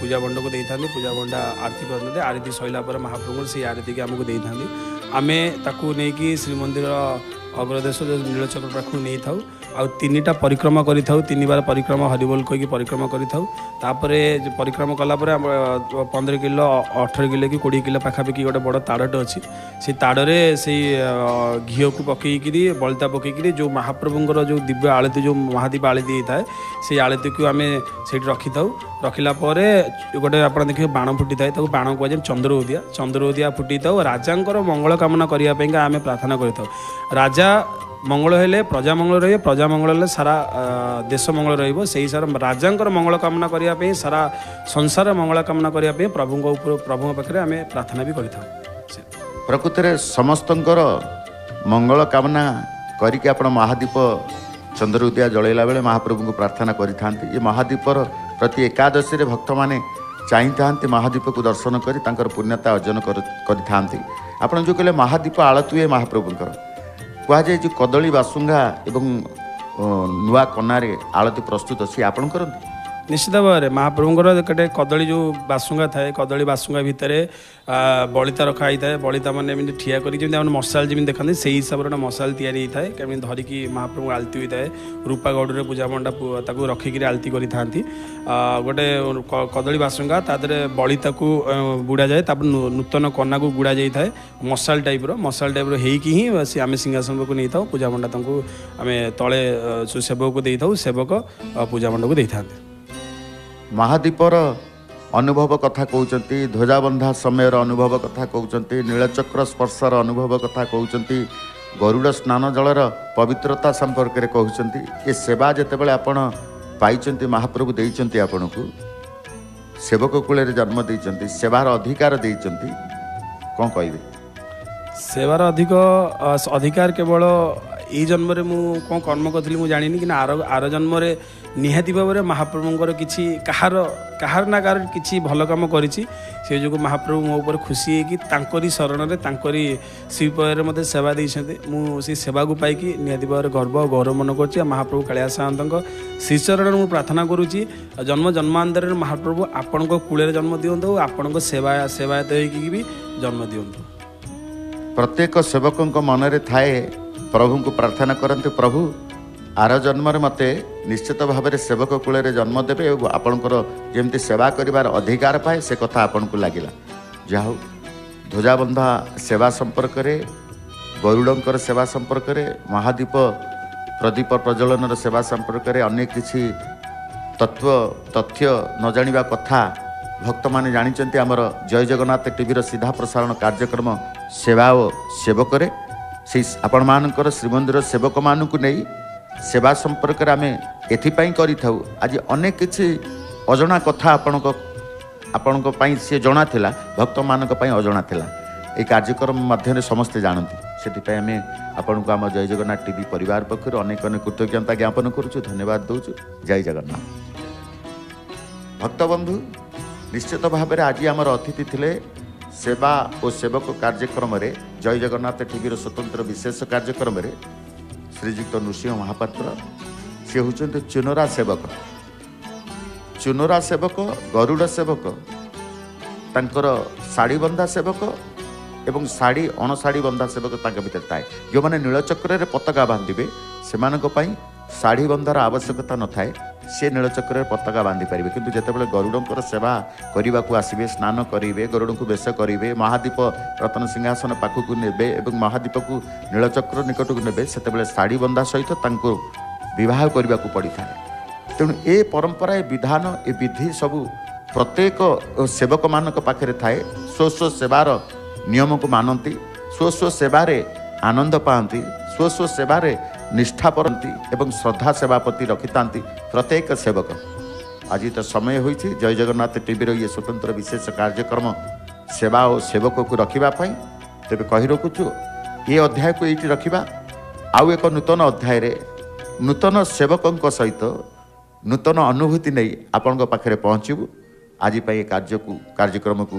ପୂଜା ବଣ୍ଡକୁ ଦେଇଥାନ୍ତି, ପୂଜା ବଣ୍ଡା ଆରତି କରିଥାନ୍ତି। ଆରତି ସରିଲା ପରେ ମହାପ୍ରଭୁଙ୍କର ସେଇ ଆରତିକି ଆମକୁ ଦେଇଥାନ୍ତି। ଆମେ ତାକୁ ନେଇକି ଶ୍ରୀମନ୍ଦିର ଅଗ୍ରଦେଶ ଯେଉଁ ନୀଳଚକ୍ର ପାଖକୁ ନେଇଥାଉ। ଆଉ 3ଟା ପରିକ୍ରମା କରିଥାଉ, 3 ବାର ପରିକ୍ରମା ହରିବୋଲ କହିକି ପରିକ୍ରମା କରିଥାଉ। ତାପରେ ପରିକ୍ରମା କଲା ପରେ ଆମର 15 କିଲୋ 18 କିଲୋ କି 20 କିଲୋ ପାଖାପାଖି ଗୋଟେ ବଡ଼ ତାଡ଼ଟେ ଅଛି, ସେଇ ତାଡ଼ରେ ସେଇ ଘିଅକୁ ପକେଇକିରି ବଳିତା ପକେଇକିରି ଯେଉଁ ମହାପ୍ରଭୁଙ୍କର ଯେଉଁ ଦିବ୍ୟ ଆଳତି, ଯେଉଁ ମହାଦୀପ ଆଳତି ହେଇଥାଏ, ସେଇ ଆଳତିକୁ ଆମେ ସେଇଠି ରଖିଥାଉ। ରଖିଲା ପରେ ଗୋଟେ ଆପଣ ଦେଖିବେ ବାଣ ଫୁଟିଥାଏ, ତାକୁ ବାଣ କୁହାଯାଏ ଚନ୍ଦ୍ରଉଦିଆ। ଚନ୍ଦ୍ରଉଦିଆ ଫୁଟିଥାଉ। ରାଜାଙ୍କର ମଙ୍ଗଳ କାମନା କରିବା ପାଇଁକା ଆମେ ପ୍ରାର୍ଥନା କରିଥାଉ। ରାଜା ମଙ୍ଗଳ ହେଲେ ପ୍ରଜା ମଙ୍ଗଳ ରହିବ, ପ୍ରଜା ମଙ୍ଗଳ ହେଲେ ସାରା ଦେଶ ମଙ୍ଗଳ ରହିବ। ସେଇ ହିସାବରେ ରାଜାଙ୍କର ମଙ୍ଗଳ କାମନା କରିବା ପାଇଁ, ସାରା ସଂସାର ମଙ୍ଗଳ କାମନା କରିବା ପାଇଁ ପ୍ରଭୁଙ୍କ ପାଖରେ ଆମେ ପ୍ରାର୍ଥନା ବି କରିଥାଉ। ପ୍ରକୃତରେ ସମସ୍ତଙ୍କର ମଙ୍ଗଳ କାମନା କରିକି ଆପଣ ମହାଦୀପ ଚନ୍ଦ୍ରଉଦିଆ ଜଳେଇଲା ବେଳେ ମହାପ୍ରଭୁଙ୍କୁ ପ୍ରାର୍ଥନା କରିଥାନ୍ତି। ଏ ମହାଦୀପର ପ୍ରତି ଏକାଦଶୀରେ ଭକ୍ତମାନେ ଚାହିଁଥାନ୍ତି ମହାଦୀପକୁ ଦର୍ଶନ କରି ତାଙ୍କର ପୁଣ୍ୟତା ଅର୍ଜନ କରିଥାନ୍ତି। ଆପଣ ଯେଉଁ କହିଲେ ମହାଦୀପ ଆଳତି ହୁଏ ମହାପ୍ରଭୁଙ୍କର, କୁହାଯାଏ ଯେଉଁ କଦଳୀ ବାସୁଙ୍ଗା ଏବଂ ନୂଆ କନାରେ ଆଳତି ପ୍ରସ୍ତୁତ, ସିଏ ଆପଣ କରନ୍ତି? ନିଶ୍ଚିତ ଭାବରେ ମହାପ୍ରଭୁଙ୍କର ଗୋଟେ କଦଳୀ ଯେଉଁ ବାସୁଙ୍ଗା ଥାଏ, କଦଳୀ ବାସୁଙ୍ଗା ଭିତରେ ବଳିତା ରଖା ହେଇଥାଏ। ବଳିତା ମାନେ ଏମିତି ଠିଆ କରିକି ଯେମିତି ଆମର ମଶାଲ ଯେମିତି ଦେଖନ୍ତି ସେଇ ହିସାବରେ ଗୋଟେ ମଶାଲ ତିଆରି ହେଇଥାଏ। କେମିତି ଧରିକି ମହାପ୍ରଭୁଙ୍କୁ ଆଳତି ହୋଇଥାଏ। ରୂପା ଗଡ଼ୁରେ ପୂଜାପଣ୍ଡା ତାକୁ ରଖିକିରି ଆଳତି କରିଥାନ୍ତି। ଗୋଟେ କଦଳୀ ବାସୁଙ୍ଗା, ତା ଦେହରେ ବଳିତାକୁ ବୁଡ଼ାଯାଏ, ତାପରେ ନୂତନ କନାକୁ ଗୁଡ଼ା ଯାଇଥାଏ। ମଶାଲ ଟାଇପ୍ର ହେଇକି ହିଁ ସେ ଆମେ ସିଂହାସନ ପାଖକୁ ନେଇଥାଉ। ପୂଜାପଣ୍ଡା ତାଙ୍କୁ ଆମେ ତଳେ ସେବକକୁ ଦେଇଥାଉ, ସେବକ ପୂଜାପଣ୍ଡାକୁ ଦେଇଥାନ୍ତି। ମହାଦୀପର ଅନୁଭବ କଥା କହୁଛନ୍ତି, ଧ୍ୱଜାବନ୍ଧା ସମୟର ଅନୁଭବ କଥା କହୁଛନ୍ତି, ନୀଳଚକ୍ର ସ୍ପର୍ଶର ଅନୁଭବ କଥା କହୁଛନ୍ତି, ଗରୁଡ଼ ସ୍ନାନ ଜଳର ପବିତ୍ରତା ସମ୍ପର୍କରେ କହୁଛନ୍ତି। ଏ ସେବା ଯେତେବେଳେ ଆପଣ ପାଇଛନ୍ତି, ମହାପ୍ରଭୁ ଦେଇଛନ୍ତି ଆପଣଙ୍କୁ, ସେବକ କୂଳରେ ଜନ୍ମ ଦେଇଛନ୍ତି, ସେବାର ଅଧିକାର ଦେଇଛନ୍ତି, କ'ଣ କହିବେ? ସେବାର ଅଧିକ ଅଧିକାର କେବଳ ଏଇ ଜନ୍ମରେ ମୁଁ କ'ଣ କର୍ମ କରିଥିଲି ମୁଁ ଜାଣିନି, କିନ୍ତୁ ଆର ଜନ୍ମରେ ନିହାତି ଭାବରେ ମହାପ୍ରଭୁଙ୍କର କିଛି କାହାର କାହାର ନା କାହାର କିଛି ଭଲ କାମ କରିଛି। ସେ ଯୋଗୁଁ ମହାପ୍ରଭୁ ମୋ ଉପରେ ଖୁସି ହେଇକି ତାଙ୍କରି ଶରଣରେ, ତାଙ୍କରି ଶ୍ରୀପୟରେ ମୋତେ ସେବା ଦେଇଛନ୍ତି। ମୁଁ ସେଇ ସେବାକୁ ପାଇକି ନିହାତି ଭାବରେ ଗର୍ବ ଆଉ ଗୌରବ ମନେ କରୁଛି। ଆଉ ମହାପ୍ରଭୁ କାଳିଆ ସାଆନ୍ତଙ୍କ ଶ୍ରୀଚରଣରେ ମୁଁ ପ୍ରାର୍ଥନା କରୁଛି, ଜନ୍ମ ଜନ୍ମାନ୍ତରରେ ମହାପ୍ରଭୁ ଆପଣଙ୍କ କୂଳରେ ଜନ୍ମ ଦିଅନ୍ତୁ, ଆପଣଙ୍କ ସେବାୟତ ହେଇକି ବି ଜନ୍ମ ଦିଅନ୍ତୁ। ପ୍ରତ୍ୟେକ ସେବକଙ୍କ ମନରେ ଥାଏ, ପ୍ରଭୁଙ୍କୁ ପ୍ରାର୍ଥନା କରନ୍ତି, ପ୍ରଭୁ ଆର ଜନ୍ମରେ ମୋତେ ନିଶ୍ଚିତ ଭାବରେ ସେବକ କୂଳରେ ଜନ୍ମ ଦେବେ ଏବଂ ଆପଣଙ୍କର ଯେମିତି ସେବା କରିବାର ଅଧିକାର ପାଏ। ସେ କଥା ଆପଣଙ୍କୁ ଲାଗିଲା। ଯାହା ହଉ, ଧ୍ୱଜାବନ୍ଧା ସେବା ସମ୍ପର୍କରେ, ଗରୁଡ଼ଙ୍କର ସେବା ସମ୍ପର୍କରେ, ମହାଦୀପ ପ୍ରଦୀପ ପ୍ରଜ୍ୱଳନର ସେବା ସମ୍ପର୍କରେ ଅନେକ କିଛି ତତ୍ତ୍ୱ ତଥ୍ୟ ନ ଜାଣିବା କଥା ଭକ୍ତମାନେ ଜାଣିଛନ୍ତି ଆମର ଜୟ ଜଗନ୍ନାଥ ଟିଭିର ସିଧା ପ୍ରସାରଣ କାର୍ଯ୍ୟକ୍ରମ ସେବା ଓ ସେବକରେ। ସେଇ ଆପଣମାନଙ୍କର ଶ୍ରୀମନ୍ଦିର ସେବକମାନଙ୍କୁ ନେଇ ସେବା ସମ୍ପର୍କରେ ଆମେ ଏଥିପାଇଁ କରିଥାଉ। ଆଜି ଅନେକ କିଛି ଅଜଣା କଥା ଆପଣଙ୍କ ପାଇଁ ସିଏ ଜଣା ଥିଲା, ଭକ୍ତମାନଙ୍କ ପାଇଁ ଅଜଣା ଥିଲା। ଏହି କାର୍ଯ୍ୟକ୍ରମ ମାଧ୍ୟମରେ ସମସ୍ତେ ଜାଣନ୍ତି। ସେଥିପାଇଁ ଆମେ ଆପଣଙ୍କୁ ଆମ ଜୟ ଜଗନ୍ନାଥ ଟିଭି ପରିବାର ପକ୍ଷରୁ ଅନେକ ଅନେକ କୃତଜ୍ଞତା ଜ୍ଞାପନ କରୁଛୁ, ଧନ୍ୟବାଦ ଦେଉଛୁ। ଜୟ ଜଗନ୍ନାଥ। ଭକ୍ତବନ୍ଧୁ, ନିଶ୍ଚିତ ଭାବରେ ଆଜି ଆମର ଅତିଥି ଥିଲେ ସେବା ଓ ସେବକ କାର୍ଯ୍ୟକ୍ରମରେ, ଜୟ ଜଗନ୍ନାଥ ଟିଭିର ସ୍ୱତନ୍ତ୍ର ବିଶେଷ କାର୍ଯ୍ୟକ୍ରମରେ ଶ୍ରୀଯୁକ୍ତ ନୃସିଂହ ମହାପାତ୍ର। ସେ ହେଉଛନ୍ତି ଚୁନରା ସେବକ। ଚୁନରା ସେବକ, ଗରୁଡ଼ ସେବକ, ତାଙ୍କର ଶାଢ଼ୀ ବନ୍ଧା ସେବକ ଏବଂ ଶାଢ଼ୀ ଅଣଶାଢ଼ୀ ବନ୍ଧା ସେବକ ତାଙ୍କ ଭିତରେ ଥାଏ। ଯେଉଁମାନେ ନୀଳଚକ୍ରରେ ପତାକା ବାନ୍ଧିବେ ସେମାନଙ୍କ ପାଇଁ ଶାଢ଼ୀ ବନ୍ଧାର ଆବଶ୍ୟକତା ନଥାଏ, ସେ ନୀଳଚକ୍ରରେ ପତାକା ବାନ୍ଧି ପାରିବେ। କିନ୍ତୁ ଯେତେବେଳେ ଗରୁଡ଼ଙ୍କର ସେବା କରିବାକୁ ଆସିବେ, ସ୍ନାନ କରିବେ, ଗରୁଡ଼ଙ୍କୁ ବେଶ କରିବେ, ମହାଦୀପ ରତ୍ନ ସିଂହାସନ ପାଖକୁ ନେବେ ଏବଂ ମହାଦୀପକୁ ନୀଳଚକ୍ର ନିକଟକୁ ନେବେ, ସେତେବେଳେ ଶାଢ଼ୀ ବନ୍ଧା ସହିତ ତାଙ୍କୁ ବିବାହ କରିବାକୁ ପଡ଼ିଥାଏ। ତେଣୁ ଏ ପରମ୍ପରା, ଏ ବିଧାନ, ଏ ବିଧି ସବୁ ପ୍ରତ୍ୟେକ ସେବକମାନଙ୍କ ପାଖରେ ଥାଏ। ସ୍ୱ ସ୍ୱ ସେବାର ନିୟମକୁ ମାନନ୍ତି, ସ୍ୱ ସ୍ୱ ସେବାରେ ଆନନ୍ଦ ପାଆନ୍ତି, ସ୍ୱ ସ୍ୱ ସେବାରେ ନିଷ୍ଠା କରନ୍ତି ଏବଂ ଶ୍ରଦ୍ଧା ସେବା ପ୍ରତି ରଖିଥାନ୍ତି ପ୍ରତ୍ୟେକ ସେବକ। ଆଜି ତ ସମୟ ହୋଇଛି ଜୟ ଜଗନ୍ନାଥ ଟିଭିର ଇଏ ସ୍ୱତନ୍ତ୍ର ବିଶେଷ କାର୍ଯ୍ୟକ୍ରମ ସେବା ଓ ସେବକକୁ ରଖିବା ପାଇଁ। ତେବେ କହି ରଖୁଛୁ, ଏ ଅଧ୍ୟାୟକୁ ଏଇଠି ରଖିବା। ଆଉ ଏକ ନୂତନ ଅଧ୍ୟାୟରେ ନୂତନ ସେବକଙ୍କ ସହିତ ନୂତନ ଅନୁଭୂତି ନେଇ ଆପଣଙ୍କ ପାଖରେ ପହଞ୍ଚିବୁ। ଆଜି ପାଇଁ ଏ କାର୍ଯ୍ୟକ୍ରମକୁ